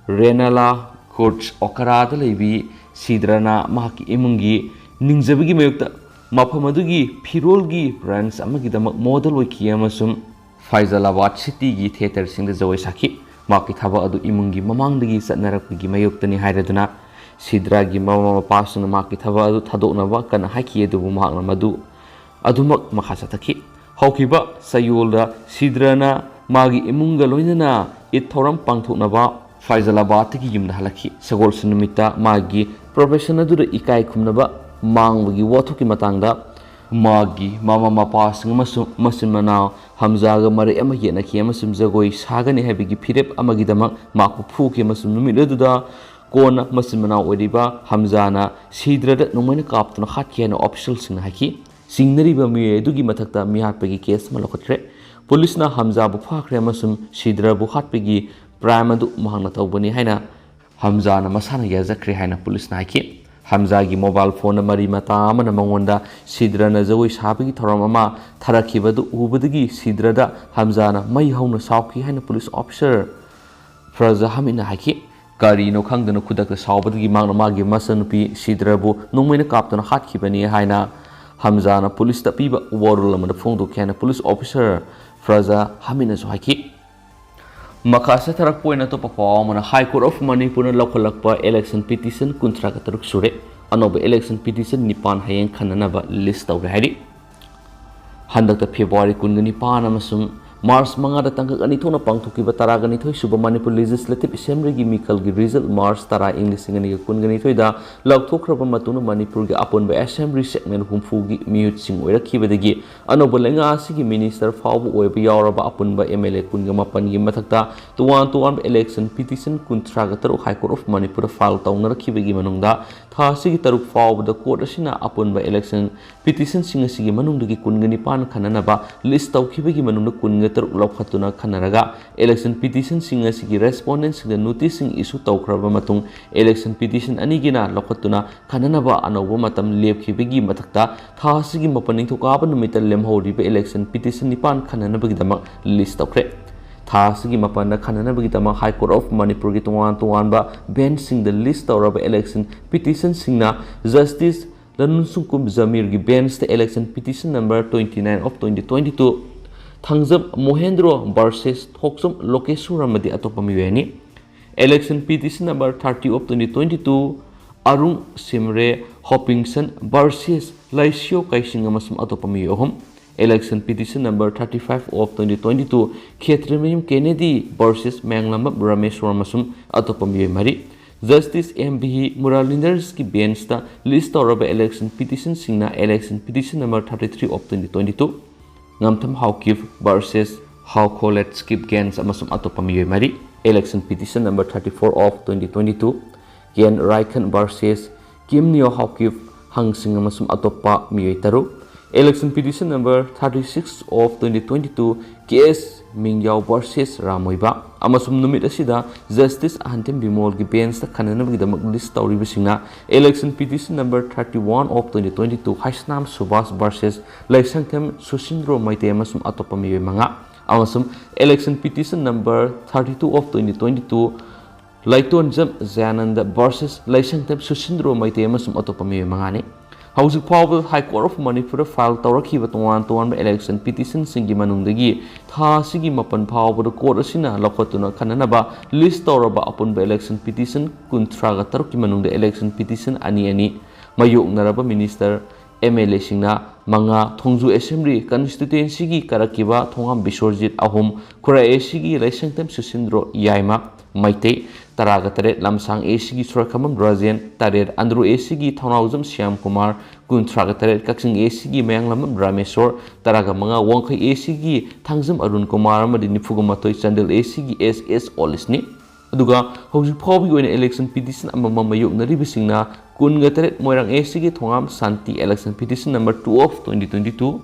ꯔꯦꯅꯥꯂꯥ ꯀꯣꯔꯠꯁ ꯑꯣꯀꯥꯔꯥꯗ ꯂꯩꯕꯤ ꯁꯤꯗ꯭ꯔꯅ ꯃꯍꯥꯛꯀꯤ ꯏꯃꯨꯡꯒꯤ ꯅꯤꯡꯖꯕꯒꯤ ꯃꯥꯌꯣꯛꯇ ꯃꯐꯝ ꯑꯗꯨꯒꯤ ꯐꯤꯔꯣꯜꯒꯤ branch ꯑꯃꯒꯤꯗꯃꯛ model ꯑꯣꯏꯈꯤ ꯑꯃꯁꯨꯡ ꯐꯥꯏꯖꯂꯥꯕꯥꯗ city ꯒꯤ theatre ꯁꯤꯡꯗ ꯖꯒꯣꯏ ꯁꯥꯈꯤ꯫ ꯃꯍꯥꯛꯀꯤ ꯊꯕꯛ ꯑꯗꯨ ꯏꯃꯨꯡꯒꯤ ꯃꯃꯥꯡꯗꯒꯤ ꯆꯠꯅꯔꯛꯄꯒꯤ ꯃꯥꯌꯣꯛꯇꯅꯤ ꯍꯥꯏꯔꯗꯨꯅ ꯁꯤꯗ꯭ꯔꯥꯒꯤ ꯃꯃꯥ ꯃꯄꯥꯁꯤꯡꯅ ꯃꯍꯥꯛꯀꯤ ꯊꯕꯛ ꯑꯗꯨ ꯊꯥꯗꯣꯛꯅꯕ ꯀꯟꯅ ꯍꯥꯏꯈꯤ, ꯑꯗꯨꯕꯨ ꯃꯍꯥꯛꯅ ꯃꯗꯨ ꯑꯗꯨꯃꯛ ꯃꯈꯥ ꯆꯠꯊꯈꯤ꯫ ꯍꯧꯈꯤꯕ ꯆꯌꯣꯜꯗ ꯁꯤꯗ꯭ꯔꯅ ꯃꯥꯒꯤ ꯏꯃꯨꯡꯒ ꯂꯣꯏꯅꯅ ꯏꯗ ꯊꯧꯔꯝ ꯄꯥꯡꯊꯣꯛꯅꯕ ꯐꯥꯏꯖꯂꯥꯕꯥꯗꯇꯒꯤ ꯌꯨꯝꯗ ꯍꯜꯂꯛꯈꯤ꯫ ꯁꯒꯣꯜꯁꯦ ꯅꯨꯃꯤꯠꯇ ꯃꯥꯒꯤ profession ꯑꯗꯨꯗ ꯏꯀꯥꯏ ꯈꯨꯝꯅꯕ ꯃꯥꯡꯕꯒꯤ ꯋꯥꯊꯣꯛꯀꯤ ꯃꯇꯥꯡꯗ ꯃꯥꯒꯤ ꯃꯃꯥ ꯃꯄꯥꯁꯤꯡ ꯑꯃꯁꯨꯡ ꯃꯆꯤꯟ ꯃꯅꯥꯎ ꯍꯝꯖꯥꯒ ꯃꯔꯩ ꯑꯃ ꯌꯦꯠꯅꯈꯤ ꯑꯃꯁꯨꯡ ꯖꯒꯣꯏ ꯁꯥꯒꯅꯤ ꯍꯥꯏꯕꯒꯤ ꯐꯤꯔꯦꯞ ꯑꯃꯒꯤꯗꯃꯛ ꯃꯍꯥꯛꯄꯨ ꯐꯨꯈꯤ ꯑꯃꯁꯨꯡ ꯅꯨꯃꯤꯠ ꯑꯗꯨꯗ ꯀꯣꯟꯅ ꯃꯆꯤꯟ ꯃꯅꯥꯎ ꯑꯣꯏꯔꯤꯕ ꯍꯝꯖꯥꯅ ꯁꯤꯗ꯭ꯔꯗ ꯅꯣꯡꯃꯩꯅ ꯀꯥꯞꯇꯨꯅ ꯍꯥꯠꯈꯤ ꯍꯥꯏꯅ official ꯁꯤꯡꯅ ꯍꯥꯏꯈꯤ꯫ ꯆꯤꯡꯅꯔꯤꯕ ꯃꯤꯑꯣꯏ ꯑꯗꯨꯒꯤ ꯃꯊꯛꯇ ꯃꯤꯍꯥꯠꯄꯒꯤ ꯀꯦꯁ ꯑꯃ ꯂꯧꯈꯠꯈ꯭ꯔꯦ꯫ ꯄꯨꯂꯤꯁꯅ ꯍꯝꯖꯥꯕꯨ ꯐꯥꯈ꯭ꯔꯦ ꯑꯃꯁꯨꯡ ꯁꯤꯗ꯭ꯔꯕꯨ ꯍꯥꯠꯄꯒꯤ ꯄ꯭ꯔꯥꯏꯝ ꯑꯗꯨ ꯃꯍꯥꯛꯅ ꯇꯧꯕꯅꯤ ꯍꯥꯏꯅ ꯍꯝꯖꯥꯅ ꯃꯁꯥꯅ ꯌꯥꯖꯈ꯭ꯔꯦ ꯍꯥꯏꯅ ꯄꯨꯂꯤꯁꯅ ꯍꯥꯏꯈꯤ꯫ ꯍꯝꯖꯥꯒꯤ ꯃꯣꯕꯥꯏꯜ ꯐꯣꯟꯗ ꯃꯔꯤ ꯃꯇꯥ ꯑꯃꯅ ꯃꯉꯣꯟꯗ ꯁꯤꯗ꯭ꯔꯅ ꯖꯒꯣꯏ ꯁꯥꯕꯒꯤ ꯊꯧꯔꯝ ꯑꯃ ꯊꯥꯔꯛꯈꯤꯕ ꯑꯗꯨ ꯎꯕꯗꯒꯤ ꯁꯤꯗ꯭ꯔꯗ ꯍꯝꯖꯥꯅ ꯃꯩ ꯍꯧꯅ ꯁꯥꯎꯈꯤ ꯍꯥꯏꯅ ꯄꯨꯂꯤꯁ ꯑꯣꯐꯤꯁꯔ ꯐ꯭ꯔꯖꯥ ꯍꯃꯤꯗꯅ ꯍꯥꯏꯈꯤ꯫ ꯀꯔꯤꯅꯣ ꯈꯪꯗꯅ ꯈꯨꯗꯛꯇ ꯁꯥꯎꯕꯗꯒꯤ ꯃꯍꯥꯛꯅ ꯃꯥꯒꯤ ꯃꯆꯟꯅꯨꯄꯤ ꯁꯤꯗ꯭ꯔꯕꯨ ꯅꯣꯡꯃꯩꯅ ꯀꯥꯞꯇꯨꯅ ꯍꯥꯠꯈꯤꯕꯅꯤ ꯍꯥꯏꯅ ꯍꯝꯖꯥꯅ ꯄꯨꯂꯤꯁꯇ ꯄꯤꯕ ꯋꯥꯔꯣꯜ ꯑꯃꯗ ꯐꯣꯡꯗꯣꯛꯈꯤ ꯍꯥꯏꯅ ꯄꯨꯂꯤꯁ ꯑꯣꯐꯤꯁꯔ ꯐ꯭ꯔꯖꯥ ꯍꯃꯤꯗꯅꯁꯨ ꯍꯥꯏꯈꯤ꯫ ꯃꯈꯥ ꯆꯠꯊꯔꯛꯄ ꯑꯣꯏꯅ ꯑꯇꯣꯞꯄ ꯄꯥꯎ ꯑꯃꯅ High Court of Manipurꯅ ꯂꯧꯈꯠꯂꯛꯄ election petition ꯀꯨꯟꯊ꯭ꯔꯥꯒ ꯇꯔꯨꯛ ꯁꯨꯔꯦ꯫ ꯑꯅꯧꯕ election petition ꯅꯤꯄꯥꯟ ꯍꯌꯦꯡ ꯈꯟꯅꯅꯕ ꯂꯤꯁ ꯇꯧꯔꯦ ꯍꯥꯏꯔꯤ꯫ ꯍꯟꯗꯛꯇ ꯐꯦꯕ꯭ꯔꯨꯋꯥꯔꯤ ꯀꯨꯟꯒ ꯅꯤꯄꯥꯟ ꯑꯃꯁꯨꯡ ꯃꯥꯔꯆ ꯃꯉꯥꯗ ꯇꯥꯡꯀꯛ ꯑꯅꯤ ꯊꯣꯛꯅ ꯄꯥꯡꯊꯣꯛꯈꯤꯕ ꯇꯔꯥꯒ ꯅꯤꯊꯣꯏ ꯁꯨꯕ ꯃꯅꯤꯄꯨꯔ Legislative Assemblyꯒꯤ ꯃꯤꯈꯜꯒꯤ result ꯃꯥꯔꯆ ꯇꯔꯥ, ꯏꯪ ꯂꯤꯁꯤꯡ ꯑꯅꯤꯒ ꯀꯨꯟꯒ ꯅꯤꯊꯣꯏꯗ ꯂꯥꯎꯊꯣꯛꯈ꯭ꯔꯕ ꯃꯇꯨꯡꯗ ꯃꯅꯤꯄꯨꯔꯒꯤ ꯑꯄꯨꯟꯕ assembly segment ꯍꯨꯝꯐꯨꯒꯤ ꯃꯤꯍꯨꯠꯁꯤꯡ ꯑꯣꯏꯔꯛꯈꯤꯕꯗꯒꯤ ꯑꯅꯧꯕ ꯂꯩꯉꯥꯛ ꯑꯁꯤꯒꯤ minister ꯐꯥꯎꯕ ꯑꯣꯏꯕ ꯌꯥꯎꯔꯕ ꯑꯄꯨꯟꯕ MLA ꯀꯨꯟꯒ ꯃꯥꯄꯟꯒꯤ ꯃꯊꯛꯇ ꯇꯣꯉꯥꯟ ꯇꯣꯉꯥꯟꯕ election petition ꯀꯨꯟꯊ꯭ꯔꯥꯒ ꯇꯔꯨꯛ High Court of Manipurꯗ file ꯇꯧꯅꯔꯛꯈꯤꯕꯒꯤ ꯃꯅꯨꯡꯗ ꯊꯥ ꯑꯁꯤꯒꯤ ꯇꯔꯨꯛ ꯐꯥꯎꯕꯗ court ꯑꯁꯤꯅ ꯑꯄꯨꯟꯕ election petitionꯁꯤꯡ ꯑꯁꯤꯒꯤ ꯃꯅꯨꯡꯗꯒꯤ ꯀꯨꯟꯒ ꯅꯤꯄꯥꯟ ꯈꯟꯅꯅꯕ list ꯇꯧꯈꯤꯕꯒꯤ ꯃꯅꯨꯡꯗ ꯀꯨꯟꯒ ꯇꯔꯨꯛ ꯂꯧꯈꯠꯇꯨꯅ ꯈꯟꯅꯔꯒ election petitionꯁꯤꯡ ꯑꯁꯤꯒꯤ respondentꯁꯤꯡꯗ noticeꯁꯤꯡ issue ꯇꯧꯈ꯭ꯔꯕ ꯃꯇꯨꯡ election petition ꯑꯅꯤꯒꯤꯅ ꯂꯧꯈꯠꯇꯨꯅ ꯈꯟꯅꯅꯕ ꯑꯅꯧꯕ ꯃꯇꯝ ꯂꯦꯞꯈꯤꯕꯒꯤ ꯃꯊꯛꯇ ꯊꯥ ꯑꯁꯤꯒꯤ ꯃꯥꯄꯟ ꯅꯤꯡꯊꯧꯀꯥꯕ ꯅꯨꯃꯤꯠꯇ ꯂꯦꯝꯍꯧꯔꯤꯕ election petition ꯅꯤꯄꯥꯟ ꯈꯟꯅꯅꯕꯒꯤꯗꯃꯛ list ꯇꯧꯈ꯭ꯔꯦ꯫ ꯊꯥ ꯑꯁꯤꯒꯤ ꯃꯥꯄꯟꯗ ꯈꯟꯅꯅꯕꯒꯤꯗꯃꯛ High Court of Manipurꯒꯤ ꯇꯣꯉꯥꯟ ꯇꯣꯉꯥꯟꯕ benchꯁꯤꯡꯗ list ꯇꯧꯔꯕ election petitionꯁꯤꯡꯅ Justice ꯂꯅꯨꯟꯁꯨꯡꯀꯨꯝ ꯖꯃꯤꯔꯒꯤ benchꯇ election petition number twenty nine of twenty twenty two, Thangjam ꯃꯣꯍꯦꯟꯗ꯭ꯔꯣ versus ꯊꯣꯛꯆꯣꯝ ꯂꯣꯀꯦꯁꯣꯔ ꯑꯃꯗꯤ ꯑꯇꯣꯞꯄ ꯃꯤꯑꯣꯏ ꯑꯅꯤ, election petition number thirty of twenty twenty two, ꯑꯔꯨꯡ ꯁꯤꯝꯔꯦ ꯍꯣꯄꯤꯡꯁꯟ versus ꯂꯩꯁꯤꯌꯣ ꯀꯩꯁꯤꯡ ꯑꯃꯁꯨꯡ ꯑꯇꯣꯞꯄ ꯃꯤꯑꯣꯏ ꯑꯍꯨꯝ, election petition number thirty five of twenty twenty two, Khetrimayum ꯀꯦꯅꯦꯗꯤ versus ꯃꯦꯡꯂꯝꯕꯝ ꯔꯥꯃꯦꯁ꯭ꯋꯔ ꯑꯃꯁꯨꯡ ꯑꯇꯣꯞꯄ ꯃꯤꯑꯣꯏ ꯃꯔꯤ, Justice M V Muralidharꯒꯤ benchꯇ list ꯇꯧꯔꯕ election petitionꯁꯤꯡꯅ election petition number thirty three of twenty twenty two, Ngamthang Haokip versus Haokholet ꯁ꯭ꯀꯤꯞ ꯒꯦꯟꯁ ꯑꯃꯁꯨꯡ ꯑꯇꯣꯞꯄ ꯃꯤꯑꯣꯏ ꯃꯔꯤ, election petition number thirty four of twenty twenty two, can ꯔꯥꯏꯈꯟ versus ꯀꯤꯝ ꯅꯤꯌꯣ ꯍꯥꯎꯀꯤꯞ ꯍꯪꯁꯤꯡ ꯑꯃꯁꯨꯡ ꯑꯇꯣꯞꯄ ꯃꯤꯑꯣꯏ ꯇꯔꯨꯛ, Election petition number thirty-six of twenty twenty-two, K S Mingyao versus ꯔꯥꯃꯣꯏꯕ꯫ ꯑꯃꯁꯨꯡ ꯅꯨꯃꯤꯠ ꯑꯁꯤꯗ Justice ꯑꯍꯟꯊꯦꯝ ꯕꯤꯃꯣꯜꯒꯤ benchꯇ ꯈꯟꯅꯅꯕꯒꯤꯗꯃꯛ list ꯇꯧꯔꯤꯕꯁꯤꯡꯅ election petition number thirty-one of twenty twenty-two, Heisnam Subhas versus ꯂꯩꯁꯪꯊꯦꯝ ꯁꯨꯁꯤꯟꯗ꯭ꯔꯣ Meitei ꯑꯃꯁꯨꯡ ꯑꯇꯣꯞꯄ ꯃꯤꯑꯣꯏ ꯃꯉꯥ, ꯑꯃꯁꯨꯡ election petition number thirty-two of twenty twenty-two, ꯂꯩꯇꯣꯟꯖꯝ ꯖꯌꯥꯅꯟꯗ versus ꯂꯩꯁꯪꯊꯦꯝ ꯁꯨꯁꯤꯟꯗ꯭ꯔꯣ Meitei ꯑꯃꯁꯨꯡ ꯑꯇꯣꯞꯄ ꯃꯤꯑꯣꯏ ꯃꯉꯥꯅꯤ꯫ ꯍꯧꯖꯤꯛ ꯐꯥꯎꯕꯗ High Court of ꯃꯅꯤꯄꯨꯔꯗ file ꯇꯧꯔꯛꯈꯤꯕ ꯇꯣꯉꯥꯟ ꯇꯣꯉꯥꯟꯕ election petitionꯁꯤꯡꯒꯤ ꯃꯅꯨꯡꯗꯒꯤ ꯊꯥ ꯑꯁꯤꯒꯤ ꯃꯥꯄꯟ ꯐꯥꯎꯕꯗ court ꯑꯁꯤꯅ ꯂꯧꯈꯠꯇꯨꯅ ꯈꯟꯅꯅꯕ list ꯇꯧꯔꯕ ꯑꯄꯨꯟꯕ election petition ꯀꯨꯟꯊ꯭ꯔꯥꯒ ꯇꯔꯨꯛꯀꯤ ꯃꯅꯨꯡꯗ election petition ꯑꯅꯤ ꯑꯅꯤ, ꯃꯥꯌꯣꯛꯅꯔꯕ minister, MLAꯁꯤꯡꯅ ꯃꯉꯥ, ꯊꯣꯡꯖꯨ Assembly constituencyꯒꯤ ꯀꯥꯔꯛꯈꯤꯕ ꯊꯣꯉꯥꯝ ꯕꯤꯁ꯭ꯋꯔꯖꯤꯠ ꯑꯍꯨꯝ, ꯈꯨꯔꯥꯏ ACꯒꯤ ꯂꯩꯁꯪꯊꯦꯝ ꯁꯨꯁꯤꯟꯗ꯭ꯔꯣ ꯌꯥꯏꯃ ꯃꯩꯇꯩ, ꯇꯔꯥꯒ ꯇꯔꯦꯠ, ꯂꯝꯁꯥꯡ ACꯒꯤ ꯁꯣꯔꯥꯈꯝꯕꯝ ꯔꯥꯖꯦꯟ, ꯇꯔꯦꯠ, ꯑꯟꯗ꯭ꯔꯣ ACꯒꯤ ꯊꯧꯅꯥꯎꯖꯝ ꯁ꯭ꯌꯥꯝ ꯀꯨꯃꯥꯔ, ꯀꯨꯟꯊ꯭ꯔꯥꯒ ꯇꯔꯦꯠ, ꯀꯛꯆꯤꯡ ACꯒꯤ ꯃꯌꯥꯡꯂꯥꯝꯕꯝ ꯔꯥꯃꯦꯁꯣꯔ, ꯇꯔꯥꯒ ꯃꯉꯥ, ꯋꯥꯡꯈꯩ ACꯒꯤ ꯊꯥꯡꯖꯝ ꯑꯔꯨꯟ ꯀꯨꯃꯥꯔ ꯑꯃꯗꯤ ꯅꯤꯐꯨꯒ ꯃꯥꯊꯣꯏ, ꯆꯥꯟꯗꯦꯜ ACꯒꯤ S S ꯑꯣꯂꯤꯁꯅꯤ꯫ ꯑꯗꯨꯒ ꯍꯧꯖꯤꯛ ꯐꯥꯎꯕꯒꯤ ꯑꯣꯏꯅ election petition ꯑꯃꯃꯝ ꯃꯥꯌꯣꯛꯅꯔꯤꯕꯁꯤꯡꯅ ꯀꯨꯟꯒ ꯇꯔꯦꯠ, ꯃꯣꯏꯔꯥꯡ ACꯒꯤ ꯊꯣꯉꯥꯝ ꯁꯥꯟꯇꯤ, election petition number two of twenty twenty-two,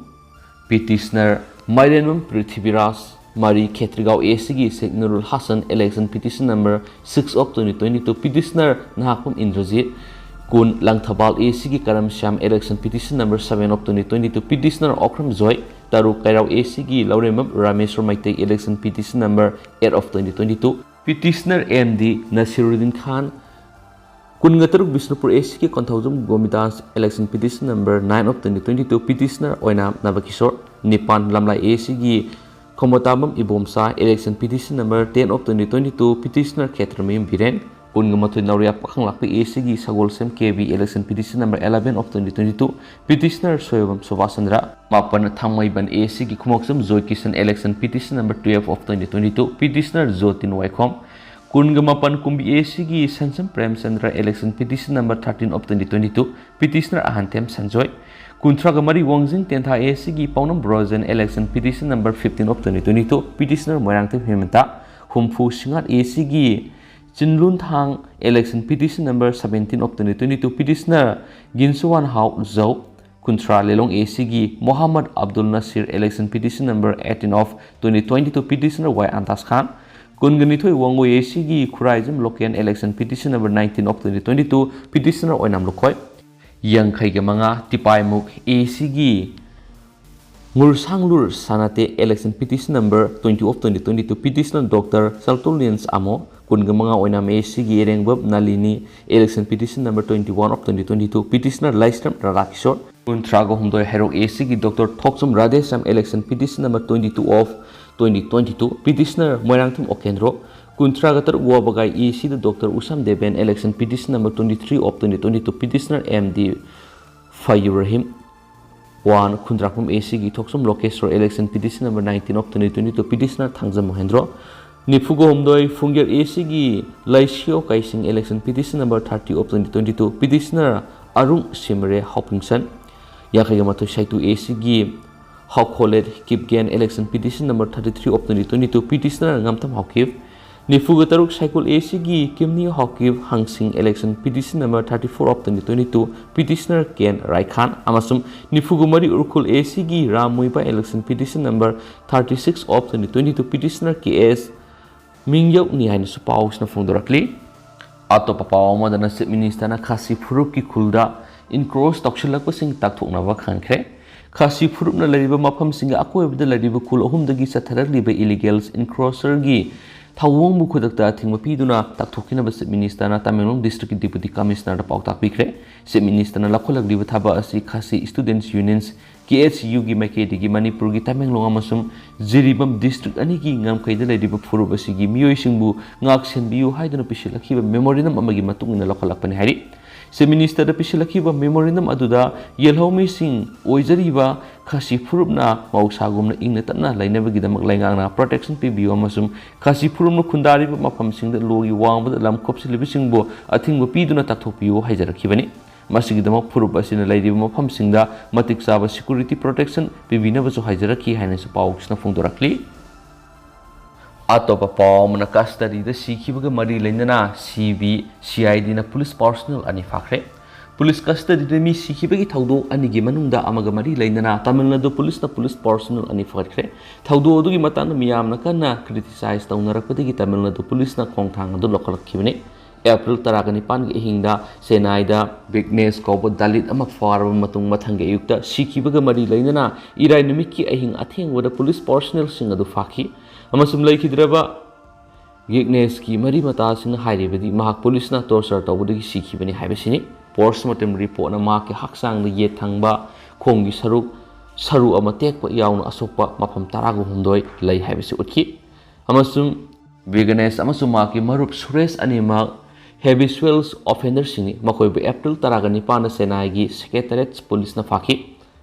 petitioner ꯃꯥꯏꯔꯦꯟꯕꯝ Prithviraj, ꯃꯔꯤ, ꯈꯦꯇ꯭ꯔꯤꯒꯥꯎ ACꯒꯤ ꯁꯦꯛ ꯅꯨꯔꯨꯜ Hasan, election petition number six of twenty twenty-two, petitioner Nahakpam Indrajit, ꯀꯨꯟ, ꯂꯪꯊꯕꯥꯜ ACꯒꯤ ꯀꯔꯝ Shyam, election petition number seven of twenty twenty-two, petitioner Okram ꯖꯣꯏ, ꯇꯔꯨꯛ, ꯀꯩꯔꯥꯎ ACꯒꯤ ꯂꯧꯔꯦꯝꯕꯝ ꯔꯥꯃꯦꯁ꯭ꯋꯔ Meitei, election petition number eight of twenty twenty-two, petitioner M D ꯅꯁꯤꯔꯨꯗꯤꯟ ꯈꯥꯟ, ꯀꯨꯟꯒ ꯇꯔꯨꯛ, Bishnupur ACꯒꯤ Konthoujam ꯒꯣꯃꯤꯗꯥꯁ, election petition number nine of twenty twenty-two, petitioner ꯑꯣꯏꯅꯥꯝ ꯅꯕꯀꯤꯁꯣꯔ, ꯅꯤꯄꯥꯟ, ꯂꯝꯂꯥꯏ ACꯒꯤ ꯈꯣꯃꯣꯇꯥꯕꯝ Ibomcha, election petition number ten of twenty twenty-two, petitioner ꯈꯦꯇ꯭ꯔꯃꯌꯨꯝ Biren, ꯀꯨꯟꯒ ꯃꯥꯊꯣꯏ, ꯅꯥꯎꯔꯤꯌꯥ ꯄꯥꯈꯪꯂꯥꯛꯄ ACꯒꯤ ꯁꯒꯣꯜꯁꯦꯝ ꯀꯦꯕꯤ, election petition number eleven of twenty twenty-two, petitioner Soibam Subhas Chandra, ꯃꯥꯄꯟ, ꯊꯥꯡꯃꯩꯕꯟ ACꯒꯤ ꯈꯨꯃꯣꯛꯆꯝ ꯖꯣꯏꯀꯤꯁꯟ, election petition number twelve of twenty twenty-two, petitioner ꯖꯣꯇꯤꯟ ꯋꯥꯏꯈꯣꯝ, ꯀꯨꯟꯒ ꯃꯥꯄꯟ, ꯀꯨꯝꯕꯤ ACꯒꯤ ꯁꯟꯁꯝ Premchandra, election petition number thirteen of twenty twenty-two, petitioner ꯑꯍꯟꯊꯦꯝ Sanjoy, ꯀꯨꯟꯊ꯭ꯔꯥꯒ ꯃꯔꯤ, ꯋꯥꯡꯖꯤꯡ ꯇꯦꯟꯊꯥ ACꯒꯤ ꯄꯥꯎꯅꯝ Brojen, election petition number fifteen of twenty twenty-two, petitioner Moirangthem ꯍꯦꯃꯟꯇ, ꯍꯨꯝꯐꯨ, ꯁꯤꯡꯉꯥꯠ ACꯒꯤ ꯆꯤꯟꯂꯨꯟꯊꯥꯡ, election petition number seventeen of twenty twenty-two, petitioner ꯒꯤꯟꯁꯨꯋꯥꯟ ꯍꯥꯎ ꯖꯧ, ꯀꯨꯟꯊ꯭ꯔꯥ ꯂꯤꯂꯣꯡ A C ꯒꯤ ꯃꯣꯍꯝꯃꯗ ꯑꯕꯗꯨꯜ ꯅꯁꯤꯔ, election petition number eighteen of twenty twenty two, petitioner Y Antas Khan꯫ ꯀꯨꯟꯒ ꯅꯤꯊꯣꯏ ꯋꯥꯡꯒꯣꯏ A C ꯒꯤ Khuraijam Loken, election petition number nineteen of twenty twenty two, petitioner ꯑꯣꯏꯅꯥꯝ ꯂꯨꯈꯣꯏ꯫ ꯌꯥꯡꯈꯩꯒ ꯃꯉꯥ ꯇꯤꯄꯥꯏꯃꯨꯛ A C ꯒꯤ ꯉꯨꯔꯁꯥꯡꯂꯨꯔ ꯁꯥꯅꯥꯇꯦ, election petition number twenty of twenty twenty two, petitioner Doctor Saltolians Amo꯫ ꯀꯨꯟꯒ ꯃꯉꯥ ꯑꯣꯏꯅꯥꯝ A C ꯒꯤ ꯏꯔꯦꯡꯕꯝ ꯅꯥꯂꯤꯅꯤ, election petition number twenty one of twenty twenty two, petitioner ꯂꯥꯏꯁ꯭ꯔꯝ ꯔꯥꯙꯥꯀꯤꯁꯣꯔ꯫ ꯀꯨꯟꯊ꯭ꯔꯥꯒ ꯍꯨꯝꯗꯣꯏ ꯍꯩꯔꯣꯛ A C ꯒꯤ Doctor ꯊꯣꯛꯆꯝ Radheshyam, election petition number twenty two of twenty twenty two, petitioner Moirangthem ꯑꯣꯀꯦꯟꯗ꯭ꯔꯣ꯫ ꯀꯨꯟꯊ꯭ꯔꯥꯒ ꯇꯔꯨꯛ ꯋꯥꯕꯒꯥꯏ A C the Doctor ꯎꯁꯥꯝ Deben, election petition number twenty three of twenty twenty two, petitioner M D Fayur Rahim. ꯋꯥꯟ ꯈꯨꯟꯗ꯭ꯔꯥꯛꯄꯝ A C ꯒꯤ ꯊꯣꯛꯆꯝ ꯂꯣꯀꯦꯁꯣꯔ, election petition number nineteen of twenty twenty two, petitioner Thangjam ꯃꯣꯍꯦꯟꯗ꯭ꯔꯣ꯫ ꯅꯤꯐꯨꯒ ꯍꯨꯝꯗꯣꯏ ꯐꯨꯡꯒꯦꯔ A C ꯒꯤ ꯂꯩꯁꯤꯌꯣ ꯀꯥꯏꯁꯤꯡ, election petition number thirty of twenty twenty two, petitioner ꯑꯔꯨꯡ ꯁꯤꯃꯔꯦ ꯍꯥꯎꯄꯤꯡꯁꯟ꯫ ꯌꯥꯡꯈꯩꯒ ꯃꯥꯊꯣꯏ ꯁꯥꯏꯇꯨ A C ꯒꯤ ꯍꯥꯎꯈꯣꯂꯦꯠ Kipgen, election petition number thirty three of twenty twenty two, petitioner ꯉꯝꯊꯝ Haokip. ꯅꯤꯐꯨꯒ ꯇꯔꯨꯛ ꯁꯥꯏꯀꯨꯜ A C ꯒꯤ ꯀꯤꯝꯅꯤ Haokip ꯍꯪꯁꯤꯡ, election petition number thirty four of twenty twenty two, petitioner ꯀꯦꯟ ꯔꯥꯏꯈꯥꯟ꯫ ꯑꯃꯁꯨꯡ ꯅꯤꯐꯨꯒ ꯃꯔꯤ ꯎꯔꯈꯨꯜ A C ꯒꯤ Ram ꯃꯨꯏꯕ, election petition number thirty six of twenty twenty two, petitioner K S ꯃꯤꯡꯌꯧꯅꯤ ꯍꯥꯏꯅꯁꯨ ꯄꯥꯎꯁꯤꯅ ꯐꯣꯡꯗꯣꯔꯛꯂꯤ꯫ ꯑꯇꯣꯞꯄ ꯄꯥꯎ ꯑꯃꯗꯅ Chief Minister ꯅ ꯈꯥꯁꯤ ꯐꯨꯔꯨꯞꯀꯤ ꯈꯨꯜꯗ encroach ꯇꯧꯁꯤꯜꯂꯛꯄꯁꯤꯡ ꯇꯥꯛꯊꯣꯛꯅꯕ ꯈꯪꯈ꯭ꯔꯦ꯫ ꯈꯥꯁꯤ ꯐꯨꯔꯨꯞꯅ ꯂꯩꯔꯤꯕ ꯃꯐꯝꯁꯤꯡꯒꯤ ꯑꯀꯣꯏꯕꯗ ꯂꯩꯔꯤꯕ ꯈꯨꯜ ꯑꯍꯨꯝꯗꯒꯤ ꯆꯠꯊꯔꯛꯂꯤꯕ illegal encroacher ꯒꯤ ꯊꯧꯑꯣꯡꯕꯨ ꯈꯨꯗꯛꯇ ꯑꯊꯤꯡꯕ ꯄꯤꯗꯨꯅ ꯇꯥꯛꯊꯣꯛꯈꯤꯅꯕ Chief Minister ꯅ ꯇꯃꯦꯡꯂꯣꯡ district ꯀꯤ Deputy Commissioner ꯗ ꯄꯥꯎꯇꯥꯛ ꯄꯤꯈ꯭ꯔꯦ꯫ Chief Minister ꯅ ꯂꯧꯈꯠꯂꯛꯂꯤꯕ ꯊꯕꯛ ꯑꯁꯤ ꯈꯥꯁꯤ Students Unions, K S U ꯒꯤ ꯃꯥꯏꯀꯩꯗꯒꯤ ꯃꯅꯤꯄꯨꯔꯒꯤ ꯇꯃꯦꯡꯂꯣꯡ ꯑꯃꯁꯨꯡ ꯖꯤꯔꯤꯕꯥꯝ district ꯑꯅꯤꯒꯤ ꯉꯝꯈꯩꯗ ꯂꯩꯔꯤꯕ ꯐꯨꯔꯨꯞ ꯑꯁꯤꯒꯤ ꯃꯤꯑꯣꯏꯁꯤꯡꯕꯨ ꯉꯥꯛ ꯁꯦꯟꯕꯤꯌꯨ ꯍꯥꯏꯗꯨꯅ ꯄꯤꯁꯤꯜꯂꯛꯈꯤꯕ memorandum ꯑꯃꯒꯤ ꯃꯇꯨꯡ ꯏꯟꯅ ꯂꯧꯈꯠꯂꯛꯄꯅꯤ ꯍꯥꯏꯔꯤ꯫ Chief Minister ꯗ ꯄꯤꯁꯤꯜꯂꯛꯈꯤꯕ memorandum ꯑꯗꯨꯗ ꯌꯦꯜꯍꯧꯃꯤꯁꯤꯡ ꯑꯣꯏꯖꯔꯤꯕ ꯈꯥꯁꯤ ꯐꯨꯔꯨꯞꯅ ꯃꯍꯧꯁꯥꯒꯨꯝꯅ ꯏꯪꯅ ꯇꯞꯅ ꯂꯩꯅꯕꯒꯤꯗꯃꯛ ꯂꯩꯉꯥꯛꯅ protection ꯄꯤꯕꯤꯌꯨ ꯑꯃꯁꯨꯡ ꯈꯥꯁꯤ ꯐꯨꯔꯨꯞꯅ ꯈꯨꯟꯗꯥꯔꯤꯕ ꯃꯐꯝꯁꯤꯡꯗ ꯂꯣꯒꯤ ꯋꯥꯡꯃꯗ ꯂꯝ ꯀꯣꯞꯁꯤꯜꯂꯤꯕꯁꯤꯡꯕꯨ ꯑꯊꯤꯡꯕ ꯄꯤꯗꯨꯅ ꯇꯥꯛꯊꯣꯛꯄꯤꯌꯨ ꯍꯥꯏꯖꯔꯛꯈꯤꯕꯅꯤ꯫ ꯃꯁꯤꯒꯤꯗꯃꯛ ꯐꯨꯔꯨꯞ ꯑꯁꯤꯅ ꯂꯩꯔꯤꯕ ꯃꯐꯝꯁꯤꯡꯗ ꯃꯇꯤꯛ ꯆꯥꯕ security protection ꯄꯤꯕꯤꯅꯕꯁꯨ ꯍꯥꯏꯖꯔꯛꯈꯤ ꯍꯥꯏꯅꯁꯨ ꯄꯥꯎꯁꯤꯅ ꯐꯣꯡꯗꯣꯔꯛꯂꯤ꯫ ꯑꯇꯣꯞꯄ ꯄꯥꯎ ꯑꯃꯅ ꯀꯁꯇꯗꯤꯗ ꯁꯤꯈꯤꯕꯒ ꯃꯔꯤ ꯂꯩꯅꯅ C B, C I D ꯅ police personnel ꯑꯅꯤ ꯐꯥꯈ꯭ꯔꯦ꯫ ꯄꯨꯂꯤꯁ ꯀꯁꯇꯗꯤꯗ ꯃꯤ ꯁꯤꯈꯤꯕꯒꯤ ꯊꯧꯗꯣꯛ ꯑꯅꯤꯒꯤ ꯃꯅꯨꯡꯗ ꯑꯃꯒ ꯃꯔꯤ ꯂꯩꯅꯅ ꯇꯥꯃꯤꯜ ꯅꯥꯗꯨ ꯄꯨꯂꯤꯁꯅ ꯄꯨꯂꯤꯁ ꯄꯥꯔꯁꯣꯅꯦꯜ ꯑꯅꯤ ꯐꯥꯒꯠꯈ꯭ꯔꯦ꯫ ꯊꯧꯗꯣꯛ ꯑꯗꯨꯒꯤ ꯃꯇꯥꯡꯗ ꯃꯤꯌꯥꯝꯅ ꯀꯟꯅ ꯀ꯭ꯔꯤꯇꯤꯁꯥꯏꯖ ꯇꯧꯅꯔꯛꯄꯗꯒꯤ ꯇꯥꯃꯤꯜ ꯅꯥꯗꯨ ꯄꯨꯂꯤꯁꯅ ꯈꯣꯡꯊꯥꯡ ꯑꯗꯨ ꯂꯧꯈꯠꯂꯛꯈꯤꯕꯅꯤ꯫ ꯑꯦꯄ꯭ꯔꯤꯜ ꯇꯔꯥꯒ ꯅꯤꯄꯥꯟꯒꯤ ꯑꯍꯤꯡꯗ ꯆꯦꯟꯅꯥꯏꯗ ꯕꯤꯒ꯭ꯅꯦꯁ ꯀꯧꯕ ꯗꯂꯤꯠ ꯑꯃ ꯐꯥꯔꯕ ꯃꯇꯨꯡ, ꯃꯊꯪꯒꯤ ꯑꯌꯨꯛꯇ ꯁꯤꯈꯤꯕꯒ ꯃꯔꯤ ꯂꯩꯅꯅ ꯏꯔꯥꯏ ꯅꯨꯃꯤꯠꯀꯤ ꯑꯍꯤꯡ ꯑꯊꯦꯡꯕꯗ ꯄꯨꯂꯤꯁ ꯄꯥꯔꯁꯣꯅꯦꯜꯁꯤꯡ ꯑꯗꯨ ꯐꯥꯈꯤ ꯑꯃꯁꯨꯡ ꯂꯩꯈꯤꯗ꯭ꯔꯕ ꯕꯤꯒ꯭ꯅꯦꯁꯀꯤ ꯃꯔꯤ ꯃꯇꯥꯁꯤꯡꯅ ꯍꯥꯏꯔꯤꯕꯗꯤ ꯃꯍꯥꯛ ꯄꯨꯂꯤꯁꯅ ꯇꯣꯔꯆꯔ ꯇꯧꯕꯗꯒꯤ ꯁꯤꯈꯤꯕꯅꯤ ꯍꯥꯏꯕꯁꯤꯅꯤ꯫ ꯄꯣꯁꯃꯣꯔꯇꯦꯝ ꯔꯤꯄꯣꯔꯠꯅ ꯃꯍꯥꯛꯀꯤ ꯍꯛꯆꯥꯡꯗ ꯌꯦꯠ ꯊꯪꯕ ꯈꯣꯡꯒꯤ ꯁꯔꯨꯛ, ꯁꯔꯨ ꯑꯃ ꯇꯦꯛꯄ ꯌꯥꯎꯅ ꯑꯁꯣꯛꯄ ꯃꯐꯝ ꯇꯔꯥꯒ ꯍꯨꯝꯗꯣꯏ ꯂꯩ ꯍꯥꯏꯕꯁꯤ ꯎꯠꯈꯤ꯫ ꯑꯃꯁꯨꯡ ꯕꯤꯒ꯭ꯅꯦꯁ ꯑꯃꯁꯨꯡ ꯃꯍꯥꯛꯀꯤ ꯃꯔꯨꯞ ꯁꯨꯔꯦꯁ ꯑꯅꯤꯃꯛ ꯍꯦꯕꯤꯆꯨꯋꯦꯜ ꯑꯣꯐꯦꯟꯗꯔꯁꯤꯡꯅꯤ꯫ ꯃꯈꯣꯏꯕꯨ ꯑꯦꯄ꯭ꯔꯤꯜ ꯇꯔꯥꯒ ꯅꯤꯄꯥꯟꯗ ꯆꯦꯟꯅꯥꯏꯒꯤ ꯁꯦꯀ꯭ꯔꯦꯇꯔꯦꯠ ꯄꯨꯂꯤꯁꯅ ꯐꯥꯈꯤ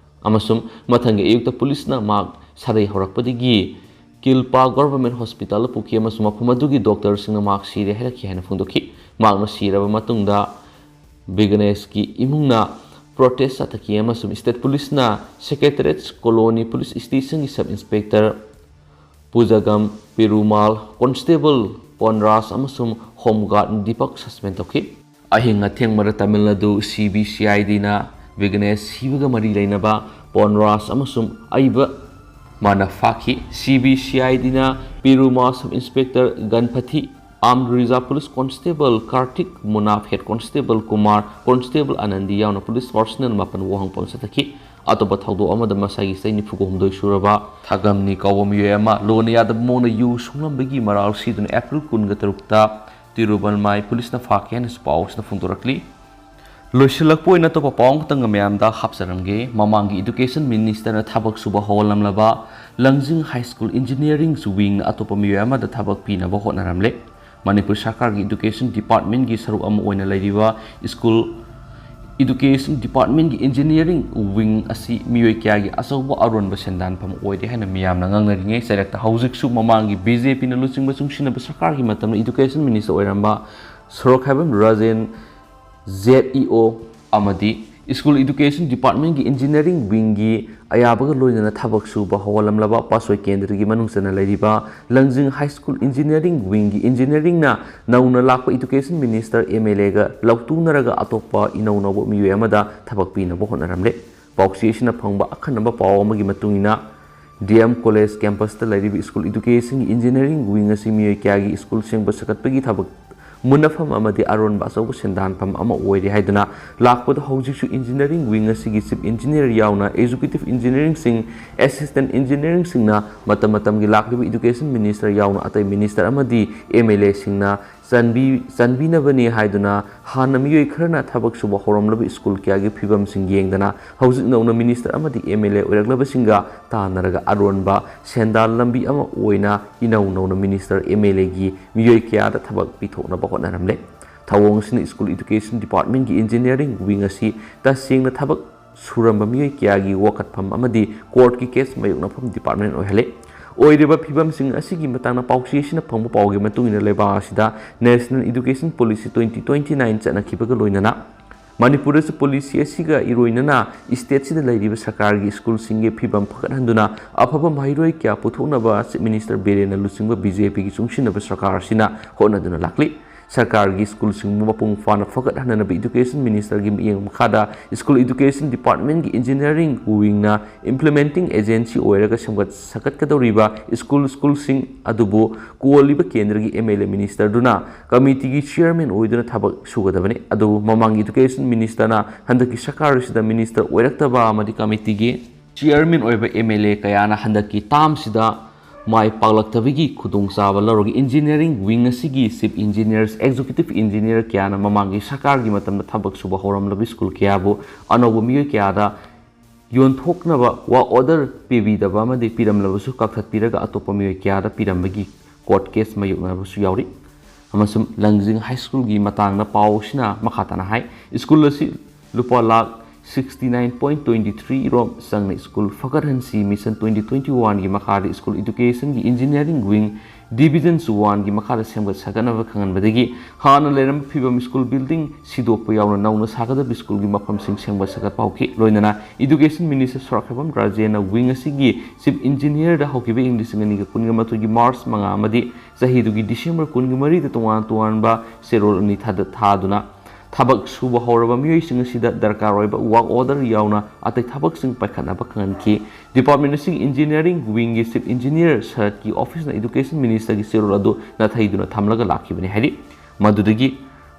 ꯑꯃꯁꯨꯡ ꯃꯊꯪꯒꯤ ꯑꯌꯨꯛꯇ ꯄꯨꯂꯤꯁꯅ ꯃꯍꯥꯛ ꯁꯥꯔꯩ ꯍꯧꯔꯛꯄꯗꯒꯤ ꯀꯤꯜꯄꯥ ꯒꯣꯚꯔꯟꯃꯦꯟꯠ ꯍꯣꯁꯄꯤꯇꯥꯜꯗ ꯄꯨꯈꯤ ꯑꯃꯁꯨꯡ ꯃꯐꯝ ꯑꯗꯨꯒꯤ ꯗꯣꯛꯇꯔꯁꯤꯡꯅ ꯃꯍꯥꯛ ꯁꯤꯔꯦ ꯍꯥꯏꯔꯛꯈꯤ ꯍꯥꯏꯅ ꯐꯣꯡꯗꯣꯛꯈꯤ꯫ ꯃꯍꯥꯛꯅ ꯁꯤꯔꯕ ꯃꯇꯨꯡꯗ ꯕꯤꯒ꯭ꯅꯦꯁꯀꯤ ꯏꯃꯨꯡꯅ ꯄ꯭ꯔꯣꯇꯦꯁ ꯆꯠꯊꯈꯤ ꯑꯃꯁꯨꯡ ꯁ꯭ꯇꯦꯠ ꯄꯨꯂꯤꯁꯅ ꯁꯦꯀ꯭ꯔꯦꯇꯔꯦꯠ ꯀꯣꯂꯣꯅꯤ ꯄꯨꯂꯤꯁ ꯁ꯭ꯇꯦꯁꯟꯒꯤ sub inspector Pujagam Perumal, constable Ponraj ꯑꯃꯁꯨꯡ ꯍꯣꯝ ꯒꯥꯔꯗ ꯗꯤꯄꯛ ꯁꯁꯄꯦꯟ ꯇꯧꯈꯤ꯫ ꯑꯍꯤꯡ ꯑꯊꯦꯡꯕꯗ ꯇꯥꯃꯤꯜ ꯅꯥꯗꯨ ꯁꯤ ꯕꯤ ꯁꯤ ꯑꯥꯏ ꯗꯤꯅ ꯕꯤꯒ꯭ꯅꯦꯁ ꯁꯤꯕꯒ ꯃꯔꯤ ꯂꯩꯅꯕ ꯄꯣꯟꯔꯥꯖ ꯑꯃꯁꯨꯡ ꯑꯏꯕ ꯃꯥꯅ ꯐꯥꯈꯤ꯫ ꯁꯤ ꯕꯤ ꯁꯤ ꯑꯥꯏ ꯗꯤꯅ Perumal sub inspector Ganapathi, armed reserve police constable Karthik, Munaf head constable Kumar, constable ꯑꯅꯟꯗꯤ ꯌꯥꯎꯅ ꯄꯨꯂꯤꯁ ꯄꯥꯔꯁꯣꯅꯦꯜ ꯃꯥꯄꯟ ꯋꯥꯍꯪ ꯄꯥꯎ ꯆꯠꯊꯈꯤ꯫ ꯑꯇꯣꯞꯄ ꯊꯧꯗꯣꯛ ꯑꯃꯗ ꯃꯁꯥꯒꯤ ꯆꯍꯤ ꯅꯤꯐꯨꯒ ꯍꯨꯝꯗꯣꯏ ꯁꯨꯔꯕ ꯊꯥꯒꯝꯅꯤ ꯀꯧꯕ ꯃꯤꯑꯣꯏ ꯑꯃ ꯂꯣꯟꯅ ꯌꯥꯗꯕ ꯃꯑꯣꯡꯗ ꯌꯨ ꯁꯨꯡꯂꯝꯕꯒꯤ ꯃꯔꯥꯜ ꯁꯤꯗꯨꯅ ꯑꯦꯄ꯭ꯔꯤꯜ ꯀꯨꯟꯒ ꯇꯔꯨꯛꯇ ꯇꯤꯔꯨꯕꯜꯃꯥꯏ ꯄꯨꯂꯤꯁꯅ ꯐꯥꯈꯤ ꯍꯥꯏꯅꯁꯨ ꯄꯥꯎ ꯑꯁꯤꯗ ꯐꯣꯡꯗꯣꯔꯛꯂꯤ꯫ ꯂꯣꯏꯁꯤꯜꯂꯛꯄ ꯑꯣꯏꯅ ꯑꯇꯣꯞꯄ ꯄꯥꯎ ꯑꯃꯈꯛꯇꯪꯒ ꯃꯌꯥꯝꯗ ꯍꯥꯞꯆꯔꯝꯒꯦ꯫ ꯃꯃꯥꯡꯒꯤ ꯏꯗꯨꯀꯦꯁꯟ ꯃꯤꯅꯤꯁꯇꯔꯅ ꯊꯕꯛ ꯁꯨꯕ ꯍꯧꯍꯜꯂꯝꯂꯕ ꯂꯪꯖꯤꯡ ꯍꯥꯏ ꯁ꯭ꯀꯨꯜ ꯏꯟꯖꯤꯅꯤꯌꯥꯔꯤꯡ ꯋꯤꯡꯅ ꯑꯇꯣꯞꯄ ꯃꯤꯑꯣꯏ ꯑꯃꯗ ꯊꯕꯛ ꯄꯤꯅꯕ ꯍꯣꯠꯅꯔꯝꯂꯦ꯫ ꯃꯅꯤꯄꯨꯔ ꯁꯔꯀꯥꯔꯒꯤ ꯏꯗꯨꯀꯦꯁꯟ ꯗꯤꯄꯥꯔꯠꯃꯦꯟꯒꯤ ꯁꯔꯨꯛ ꯑꯃ ꯑꯣꯏꯅ ꯂꯩꯔꯤꯕ ꯁ꯭ꯀꯨꯜ ꯏꯗꯨꯀꯦꯁꯟ ꯗꯤꯄꯥꯔꯠꯃꯦꯟꯒꯤ ꯏꯟꯖꯤꯅꯤꯌꯥꯔꯤꯡ ꯋꯤꯡ ꯑꯁꯤ ꯃꯤꯑꯣꯏ ꯀꯌꯥꯒꯤ ꯑꯆꯧꯕ ꯑꯔꯣꯟꯕ ꯁꯦꯟꯗꯥꯟꯐꯝ ꯑꯣꯏꯔꯦ ꯍꯥꯏꯅ ꯃꯤꯌꯥꯝꯅ ꯉꯥꯡꯅꯔꯤꯉꯩ ꯆꯩꯔꯛꯇ ꯍꯧꯖꯤꯛꯁꯨ ꯃꯃꯥꯡꯒꯤ ꯕꯤ ꯖꯦ ꯄꯤꯅ ꯂꯨꯆꯤꯡꯕ ꯆꯨꯡꯁꯤꯟꯅꯕ ꯁꯔꯀꯥꯔꯒꯤ ꯃꯇꯝꯗ ꯏꯗꯨꯀꯦꯁꯟ ꯃꯤꯅꯤꯁꯇꯔ ꯑꯣꯏꯔꯝꯕ ꯁꯣꯔꯣꯛꯈꯥꯏꯕꯝ ꯔꯥꯖꯦꯟ, ꯖꯦꯠ ꯏ ꯑꯣ ꯑꯃꯗꯤ School Education Department ꯀꯤ Engineering Wing ꯒꯤ ꯑꯌꯥꯕꯒ ꯂꯣꯏꯅꯅ ꯊꯕꯛ ꯁꯨꯕ ꯍꯧꯍꯜꯂꯝꯂꯕ ꯄꯥꯠꯁꯣꯏ ꯀꯦꯟꯗ꯭ꯔꯒꯤ ꯃꯅꯨꯡ ꯆꯟꯅ ꯂꯩꯔꯤꯕ ꯂꯪꯖꯤꯡ High School Engineering Wing ꯒꯤ Engineering ꯅ ꯅꯧꯅ ꯂꯥꯛꯄ Education Minister, M L A ꯒ ꯂꯧꯇꯨꯅꯔꯒ ꯑꯇꯣꯞꯄ ꯏꯅꯧ ꯅꯧꯕ ꯃꯤꯑꯣꯏ ꯑꯃꯗ ꯊꯕꯛ ꯄꯤꯅꯕ ꯍꯣꯠꯅꯔꯝꯂꯦ꯫ ꯄꯥꯎꯆꯦ ꯑꯁꯤꯅ ꯐꯪꯕ ꯑꯈꯟꯅꯕ ꯄꯥꯎ ꯑꯃꯒꯤ ꯃꯇꯨꯡ ꯏꯟꯅ, D M College campus ꯇ ꯂꯩꯔꯤꯕ School Education ꯒꯤ Engineering Wing ꯑꯁꯤ ꯃꯤꯑꯣꯏ ꯀꯌꯥꯒꯤ school ꯁꯦꯡꯕ ꯁꯥꯒꯠꯄꯒꯤ ꯊꯕꯛ ꯃꯨꯟꯅꯐꯝ ꯑꯃꯗꯤ ꯑꯔꯣꯟꯕ ꯑꯆꯧꯕ ꯁꯦꯟꯗꯥꯟꯐꯝ ꯑꯃ ꯑꯣꯏꯔꯦ ꯍꯥꯏꯗꯨꯅ ꯂꯥꯛꯄꯗ ꯍꯧꯖꯤꯛꯁꯨ Engineering Wing ꯑꯁꯤꯒꯤ Chief Engineer ꯌꯥꯎꯅ Executive Engineering ꯁꯤꯡ, Assistant Engineering ꯁꯤꯡꯅ ꯃꯇꯝ ꯃꯇꯝꯒꯤ ꯂꯥꯛꯂꯤꯕ Education Minister ꯌꯥꯎꯅ ꯑꯇꯩ Minister ꯑꯃꯗꯤ M L A ꯁꯤꯡꯅ ꯆꯟꯕꯤ-, ꯆꯟꯕꯤꯅꯕꯅꯤ ꯍꯥꯏꯗꯨꯅ ꯍꯥꯟꯅ ꯃꯤꯑꯣꯏ ꯈꯔꯅ ꯊꯕꯛ ꯁꯨꯕ ꯍꯧꯔꯝꯂꯕ school ꯀꯌꯥꯒꯤ ꯐꯤꯕꯝꯁꯤꯡ ꯌꯦꯡꯗꯅ ꯍꯧꯖꯤꯛ ꯅꯧꯅ Minister ꯑꯃꯗꯤ M L A ꯑꯣꯏꯔꯛꯂꯕꯁꯤꯡꯒ ꯇꯥꯟꯅꯔꯒ ꯑꯔꯣꯟꯕ ꯁꯦꯟꯗꯥꯟ ꯂꯝꯕꯤ ꯑꯃ ꯑꯣꯏꯅ ꯏꯅꯧ ꯅꯧꯅ Minister, M L A ꯒꯤ ꯃꯤꯑꯣꯏ ꯀꯌꯥꯗ ꯊꯕꯛ ꯄꯤꯊꯣꯛꯅꯕ ꯍꯣꯠꯅꯔꯝꯂꯦ꯫ ꯊꯧꯑꯣꯡ ꯑꯁꯤꯅ School Education Department ꯀꯤ Engineering Wing ꯑꯁꯤ ꯇꯁꯦꯡꯅ ꯊꯕꯛ ꯁꯨꯔꯝꯕ ꯃꯤꯑꯣꯏ ꯀꯌꯥꯒꯤ ꯋꯥꯀꯠꯐꯝ ꯑꯃꯗꯤ court ꯀꯤ case ꯃꯥꯌꯣꯛꯅꯐꯝ department ꯑꯣꯏꯍꯜꯂꯦ꯫ ꯑꯣꯏꯔꯤꯕ ꯐꯤꯕꯝꯁꯤꯡ ꯑꯁꯤꯒꯤ ꯃꯇꯥꯡꯗ ꯄꯥꯎꯆꯦ ꯑꯁꯤꯅ ꯐꯪꯕ ꯄꯥꯎꯒꯤ ꯃꯇꯨꯡ ꯏꯟꯅ ꯂꯩꯕꯥꯛ ꯑꯁꯤꯗ National Education Policy twenty twenty-nine ꯆꯠꯅꯈꯤꯕꯒ ꯂꯣꯏꯅꯅ ꯃꯅꯤꯄꯨꯔꯗꯁꯨ policy ꯑꯁꯤꯒ ꯏꯔꯣꯏꯅꯅ state ꯁꯤꯗ ꯂꯩꯔꯤꯕ ꯁꯔꯀꯥꯔꯒꯤ school ꯁꯤꯡꯒꯤ ꯐꯤꯕꯝ ꯐꯒꯠꯍꯟꯗꯨꯅ ꯑꯐꯕ ꯃꯍꯩꯔꯣꯏ ꯀꯌꯥ ꯄꯨꯊꯣꯛꯅꯕ Chief Minister ꯕꯤꯔꯦꯟꯅ ꯂꯨꯆꯤꯡꯕ B J P ꯒꯤ ꯆꯨꯡꯁꯤꯟꯅꯕ ꯁꯔꯀꯥꯔ ꯑꯁꯤꯅ ꯍꯣꯠꯅꯗꯨꯅ ꯂꯥꯛꯂꯤ꯫ ꯁꯔꯀꯥꯔꯒꯤ school ꯁꯤꯡꯕꯨ ꯃꯄꯨꯡ ꯐꯥꯅ ꯐꯒꯠꯍꯟꯅꯅꯕ Education Minister ꯒꯤ ꯃꯤꯠꯌꯦꯡ ꯃꯈꯥꯗ School Education Department ꯀꯤ Engineering Wing ꯅ implementing agency ꯑꯣꯏꯔꯒ ꯁꯦꯝꯒꯠ ꯁꯥꯒꯠꯀꯗꯧꯔꯤꯕ school, school ꯁꯤꯡ ꯑꯗꯨꯕꯨ ꯀꯣꯜꯂꯤꯕ ꯀꯦꯟꯗ꯭ꯔꯒꯤ M L A Minister ꯗꯨꯅ committee ꯒꯤ chairman ꯑꯣꯏꯗꯨꯅ ꯊꯕꯛ ꯁꯨꯒꯗꯕꯅꯤ꯫ ꯑꯗꯨꯕꯨ ꯃꯃꯥꯡꯒꯤ Education Minister ꯅ ꯍꯟꯗꯛꯀꯤ ꯁꯔꯀꯥꯔ ꯑꯁꯤꯗ Minister ꯑꯣꯏꯔꯛꯇꯕ ꯑꯃꯗꯤ committee ꯒꯤ chairman ꯑꯣꯏꯕ M L A ꯀꯌꯥꯅ ꯍꯟꯗꯛꯀꯤ term ꯁꯤꯗ ꯃꯥꯏ ꯄꯥꯛꯂꯛꯇꯕꯒꯤ ꯈꯨꯗꯣꯡꯆꯥꯕ ꯂꯧꯔꯒ Engineering Wing ꯑꯁꯤꯒꯤ Chief Engineers, Executive Engineer ꯀꯌꯥꯅ ꯃꯃꯥꯡꯒꯤ ꯁꯔꯀꯥꯔꯒꯤ ꯃꯇꯝꯗ ꯊꯕꯛ ꯁꯨꯕ ꯍꯧꯔꯝꯂꯕ school ꯀꯌꯥꯕꯨ ꯑꯅꯧꯕ ꯃꯤꯑꯣꯏ ꯀꯌꯥꯗ ꯌꯣꯟꯊꯣꯛꯅꯕ work order ꯄꯤꯕꯤꯗꯕ ꯑꯃꯗꯤ ꯄꯤꯔꯝꯂꯕꯁꯨ ꯀꯛꯊꯠꯄꯤꯔꯒ ꯑꯇꯣꯞꯄ ꯃꯤꯑꯣꯏ ꯀꯌꯥꯗ ꯄꯤꯔꯝꯕꯒꯤ court case ꯃꯥꯌꯣꯛꯅꯕꯁꯨ ꯌꯥꯎꯔꯤ꯫ ꯑꯃꯁꯨꯡ ꯂꯪꯖꯤꯡ High School ꯒꯤ ꯃꯇꯥꯡꯗ ꯄꯥꯎ ꯑꯁꯤꯅ ꯃꯈꯥ ꯇꯥꯅ ꯍꯥꯏ, school ꯑꯁꯤ ꯂꯨꯄꯥ lakh sixty nine point twenty three ꯔꯣꯝ ꯆꯪꯅ ꯁ꯭ꯀꯨꯜ ꯐꯒꯠꯍꯟꯁꯤ ꯃꯤꯁꯟ twenty twenty one ꯒꯤ ꯃꯈꯥꯗ ꯁ꯭ꯀꯨꯜ ꯏꯗꯨꯀꯦꯁꯟꯒꯤ ꯏꯟꯖꯤꯅꯤꯌꯥꯔꯤꯡ ꯋꯤꯡ ꯗꯤꯕꯤꯖꯟ ꯋꯥꯟꯒꯤ ꯃꯈꯥꯗ ꯁꯦꯝꯒꯠ ꯁꯥꯒꯠꯅꯕ ꯈꯪꯍꯟꯕꯗꯒꯤ ꯍꯥꯟꯅ ꯂꯩꯔꯝꯕ ꯐꯤꯕꯝ ꯁ꯭ꯀꯨꯜ ꯕꯤꯜꯗꯤꯡ ꯁꯤꯗꯣꯛꯄ ꯌꯥꯎꯅ ꯅꯧꯅ ꯁꯥꯒꯗꯕ ꯁ꯭ꯀꯨꯜꯒꯤ ꯃꯐꯝꯁꯤꯡ ꯁꯦꯝꯒꯠ ꯁꯥꯒꯠꯄ ꯍꯧꯈꯤ꯫ ꯂꯣꯏꯅꯅ ꯏꯗꯨꯀꯦꯁꯟ ꯃꯤꯅꯤꯁꯇꯔ ꯁꯣꯔꯥꯛꯈꯦꯕꯝ ꯔꯥꯖꯦꯟꯅ ꯋꯤꯡ ꯑꯁꯤꯒꯤ ꯆꯤꯐ ꯏꯟꯖꯤꯅꯤꯌꯔꯗ ꯍꯧꯈꯤꯕ ꯏꯪ ꯂꯤꯁꯤꯡ ꯑꯅꯤꯒ ꯀꯨꯟꯒ ꯃꯥꯊꯣꯏꯒꯤ ꯃꯥꯔꯆ ꯃꯉꯥ ꯑꯃꯗꯤ ꯆꯍꯤꯗꯨꯒꯤ ꯗꯤꯁꯦꯝꯕꯔ ꯀꯨꯟꯒ ꯃꯔꯤꯗ ꯇꯣꯉꯥꯟ ꯇꯣꯉꯥꯟꯕ ꯆꯦꯔꯣꯜ ꯑꯅꯤ ꯊꯥꯗ-, ꯊꯥꯗꯨꯅ ꯊꯕꯛ ꯁꯨꯕ ꯍꯧꯔꯕ ꯃꯤꯑꯣꯏꯁꯤꯡ ꯑꯁꯤꯗ ꯗꯔꯀꯥꯔ ꯑꯣꯏꯕ ꯋꯥꯔꯛ ꯑꯣꯔꯗꯔ ꯌꯥꯎꯅ ꯑꯇꯩ ꯊꯕꯛꯁꯤꯡ ꯄꯥꯏꯈꯠꯅꯕ ꯈꯪꯍꯟꯈꯤ꯫ ꯗꯤꯄꯥꯔꯠꯃꯦꯟ ꯑꯁꯤꯒꯤ ꯏꯟꯖꯤꯅꯤꯌꯥꯔꯤꯡ ꯋꯤꯡꯒꯤ ꯆꯤꯐ ꯏꯟꯖꯤꯅꯤꯌꯥꯔ ꯁꯔꯠꯀꯤ ꯑꯣꯐꯤꯁꯅ ꯏꯗꯨꯀꯦꯁꯟ ꯃꯤꯅꯤꯁꯇꯔꯒꯤ ꯆꯦꯔꯣꯜ ꯑꯗꯨ ꯅꯥꯊꯩꯗꯨꯅ ꯊꯝꯂꯒ ꯂꯥꯛꯈꯤꯕꯅꯤ ꯍꯥꯏꯔꯤ꯫ ꯃꯗꯨꯗꯒꯤ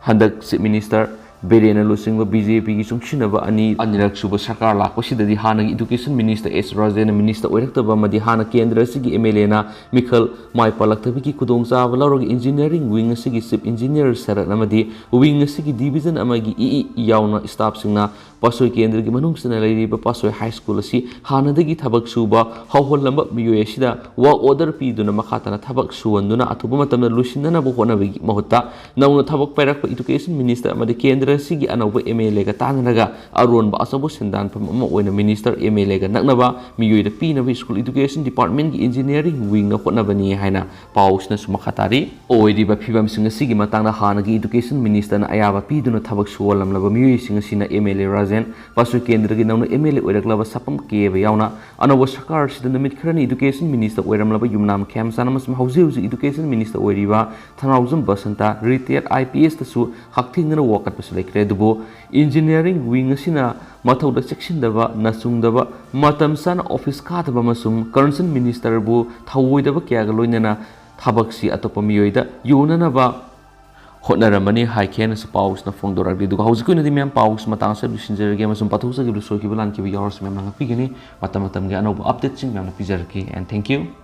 ꯍꯟꯗꯛ ꯆꯤꯐ ꯃꯤꯅꯤꯁꯇꯔ ꯕꯤꯔꯦꯟꯅ ꯂꯨꯆꯤꯡꯕ ꯕꯤ ꯖꯦ ꯄꯤꯒꯤ ꯆꯨꯡꯁꯤꯟꯅꯕ ꯑꯅꯤ, ꯑꯅꯤꯔꯛ ꯁꯨꯕ ꯁꯔꯀꯥꯔ ꯂꯥꯛꯄꯁꯤꯗꯗꯤ ꯍꯥꯟꯅꯒꯤ ꯏꯗꯨꯀꯦꯁꯟ ꯃꯤꯅꯤꯁꯇꯔ ꯑꯦꯁ ꯔꯥꯖꯦꯟꯅ ꯃꯤꯅꯤꯁꯇꯔ ꯑꯣꯏꯔꯛꯇꯕ ꯑꯃꯗꯤ ꯍꯥꯟꯅ ꯀꯦꯟꯗ꯭ꯔ ꯑꯁꯤꯒꯤ ꯑꯦꯝ ꯑꯦꯜ ꯑꯦꯅ ꯃꯤꯈꯜ ꯃꯥꯏ ꯄꯥꯛꯂꯛꯇꯕꯒꯤ ꯈꯨꯗꯣꯡꯆꯥꯕ ꯂꯧꯔꯒ ꯏꯟꯖꯤꯅꯤꯌꯥꯔꯤꯡ ꯋꯤꯡ ꯑꯁꯤꯒꯤ ꯆꯤꯐ ꯏꯟꯖꯤꯅꯤꯌꯥꯔ ꯁꯔꯠ ꯑꯃꯗꯤ ꯋꯤꯡ ꯑꯁꯤꯒꯤ ꯗꯤꯕꯤꯖꯟ ꯑꯃꯒꯤ ꯏ ꯏ ꯌꯥꯎꯅ ꯁ꯭ꯇꯥꯐꯁꯤꯡꯅ ꯄꯥꯠꯁꯣꯏ ꯀꯦꯟꯗ꯭ꯔꯒꯤ ꯃꯅꯨꯡꯁꯤꯗ ꯂꯩꯔꯤꯕ ꯄꯥꯠꯁꯣꯏ ꯍꯥꯏ ꯁ꯭ꯀꯨꯜ ꯑꯁꯤ ꯍꯥꯟꯅꯗꯒꯤ ꯊꯕꯛ ꯁꯨꯕ ꯍꯧꯍꯜꯂꯝꯕ ꯃꯤꯑꯣꯏ ꯑꯁꯤꯗ ꯋꯥꯔꯛ ꯑꯣꯔꯗꯔ ꯄꯤꯗꯨꯅ ꯃꯈꯥ ꯇꯥꯅ ꯊꯕꯛ ꯁꯨꯍꯟꯗꯨꯅ ꯑꯊꯨꯕ ꯃꯇꯝꯗ ꯂꯣꯏꯁꯤꯟꯅꯅꯕ ꯍꯣꯠꯅꯕꯒꯤ ꯃꯍꯨꯠꯇ ꯅꯧꯅ ꯊꯕꯛ ꯄꯥꯏꯔꯛꯄ ꯏꯗꯨꯀꯦꯁꯟ ꯃꯤꯅꯤꯁꯇꯔ ꯑꯃꯗꯤ ꯀꯦꯟꯗ꯭ꯔ ꯑꯁꯤꯒꯤ ꯑꯅꯧꯕ ꯑꯦꯝ ꯑꯦꯜ ꯑꯦꯒ ꯇꯥꯟꯅꯔꯒ ꯑꯔꯣꯟꯕ ꯑꯆꯧꯕ ꯁꯦꯟꯗꯥꯟꯐꯝ ꯑꯃ ꯑꯣꯏꯅ ꯃꯤꯅꯤꯁꯇꯔ ꯑꯦꯝ ꯑꯦꯜ ꯑꯦꯒ ꯅꯛꯅꯕ ꯃꯤꯑꯣꯏꯗ ꯄꯤꯅꯕ ꯁ꯭ꯀꯨꯜ ꯏꯗꯨꯀꯦꯁꯟ ꯗꯤꯄꯥꯔꯠꯃꯦꯟꯒꯤ ꯏꯟꯖꯤꯅꯤꯌꯥꯔꯤꯡ ꯋꯤꯡꯅ ꯍꯣꯠꯅꯕꯅꯤ ꯍꯥꯏꯅ ꯄꯥꯎꯁꯤꯅꯁꯨ ꯃꯈꯥ ꯇꯥꯔꯤ꯫ ꯑꯣꯏꯔꯤꯕ ꯐꯤꯕꯝꯁꯤꯡ ꯑꯁꯤꯒꯤ ꯃꯇꯥꯡꯗ ꯍꯥꯟꯅꯒꯤ ꯏꯗꯨꯀꯦꯁꯟ ꯃꯤꯅꯤꯁꯇꯔꯅ ꯑꯌꯥꯕ ꯄꯤꯗꯨꯅ ꯊꯕꯛ ꯁꯨꯍꯜꯂꯝꯂꯕ ꯃꯤꯑꯣꯏꯁꯤꯡ ꯑꯁꯤꯅ ꯑꯦꯝ ꯑꯦꯜ ꯑꯦ ꯔꯥꯖꯦꯟ, ꯄꯥꯠꯁꯣꯏ ꯀꯦꯟꯗ꯭ꯔꯒꯤ ꯅꯧꯅ ꯑꯦꯝ ꯑꯦꯜ ꯑꯦ ꯑꯣꯏꯔꯛꯂꯕ ꯁꯥꯄꯝ ꯀꯦꯕ ꯌꯥꯎꯅ ꯑꯅꯧꯕ ꯁꯔꯀꯥꯔ ꯑꯁꯤꯗ ꯅꯨꯃꯤꯠ ꯈꯔꯅꯤ ꯏꯗꯨꯀꯦꯁꯟ ꯃꯤꯅꯤꯁꯇꯔ ꯑꯣꯏꯔꯝꯂꯕ ꯌꯨꯝꯅꯥꯝ ꯈꯦꯝꯆꯥꯟ ꯑꯃꯁꯨꯡ ꯍꯧꯖꯤꯛ ꯍꯧꯖꯤꯛ ꯏꯗꯨꯀꯦꯁꯟ ꯃꯤꯅꯤꯁꯇꯔ ꯑꯣꯏꯔꯤꯕ ꯊꯧꯅꯥꯎꯖꯝ ꯕꯁꯟꯇ, ꯔꯤꯇꯥꯌꯔ ꯑꯥꯏ ꯄꯤ ꯑꯦꯁꯇꯁꯨ ꯍꯛꯊꯦꯡꯅꯅ ꯋꯥꯀꯠꯄꯁꯨ ꯂꯩꯈ꯭ꯔꯦ꯫ ꯑꯗꯨꯕꯨ ꯏꯟꯖꯤꯅꯤꯌꯥꯔꯤꯡ ꯋꯤꯡ ꯑꯁꯤꯅ ꯃꯊꯧꯗ ꯆꯦꯛꯁꯤꯟꯗꯕ, ꯅꯆꯨꯡꯗꯕ, ꯃꯇꯝ ꯆꯥꯅ ꯑꯣꯐꯤꯁ ꯀꯥꯗꯕ ꯑꯃꯁꯨꯡ ꯀꯟꯁꯔꯟ ꯃꯤꯅꯤꯁꯇꯔꯕꯨ ꯊꯧꯑꯣꯏꯗꯕ ꯀꯌꯥꯒ ꯂꯣꯏꯅꯅ ꯊꯕꯛꯁꯤ ꯑꯇꯣꯞꯄ ꯃꯤꯑꯣꯏꯗ ꯌꯣꯟꯅꯅꯕ ꯍꯣꯠꯅꯔꯝꯕꯅꯤ ꯍꯥꯏꯈꯤ ꯍꯥꯏꯅꯁꯨ ꯄꯥꯎꯁꯤꯅ ꯐꯣꯡꯗꯣꯔꯛꯂꯤ꯫ ꯑꯗꯨꯒ ꯍꯧꯖꯤꯛꯀꯤ ꯑꯣꯏꯅꯗꯤ ꯃꯌꯥꯝ ꯄꯥꯎꯁꯤ ꯃꯇꯥꯡ ꯑꯁꯤꯗ ꯂꯣꯏꯁꯤꯟꯖꯔꯒꯦ ꯑꯃꯁꯨꯡ ꯄꯥꯊꯣꯛꯆꯈꯤꯕꯗ ꯁꯣꯏꯈꯤꯕ ꯂꯥꯟꯈꯤꯕ ꯌꯥꯎꯔꯁꯨ ꯃꯌꯥꯝꯅ ꯉꯥꯛꯄꯤꯒꯅꯤ꯫ ꯃꯇꯝ ꯃꯇꯝꯒꯤ ꯑꯅꯧꯕ ꯑꯞꯗꯦꯠꯁꯤꯡ ꯃꯌꯥꯝꯅ ꯄꯤꯖꯔꯛꯀꯦ꯫ And thank you꯫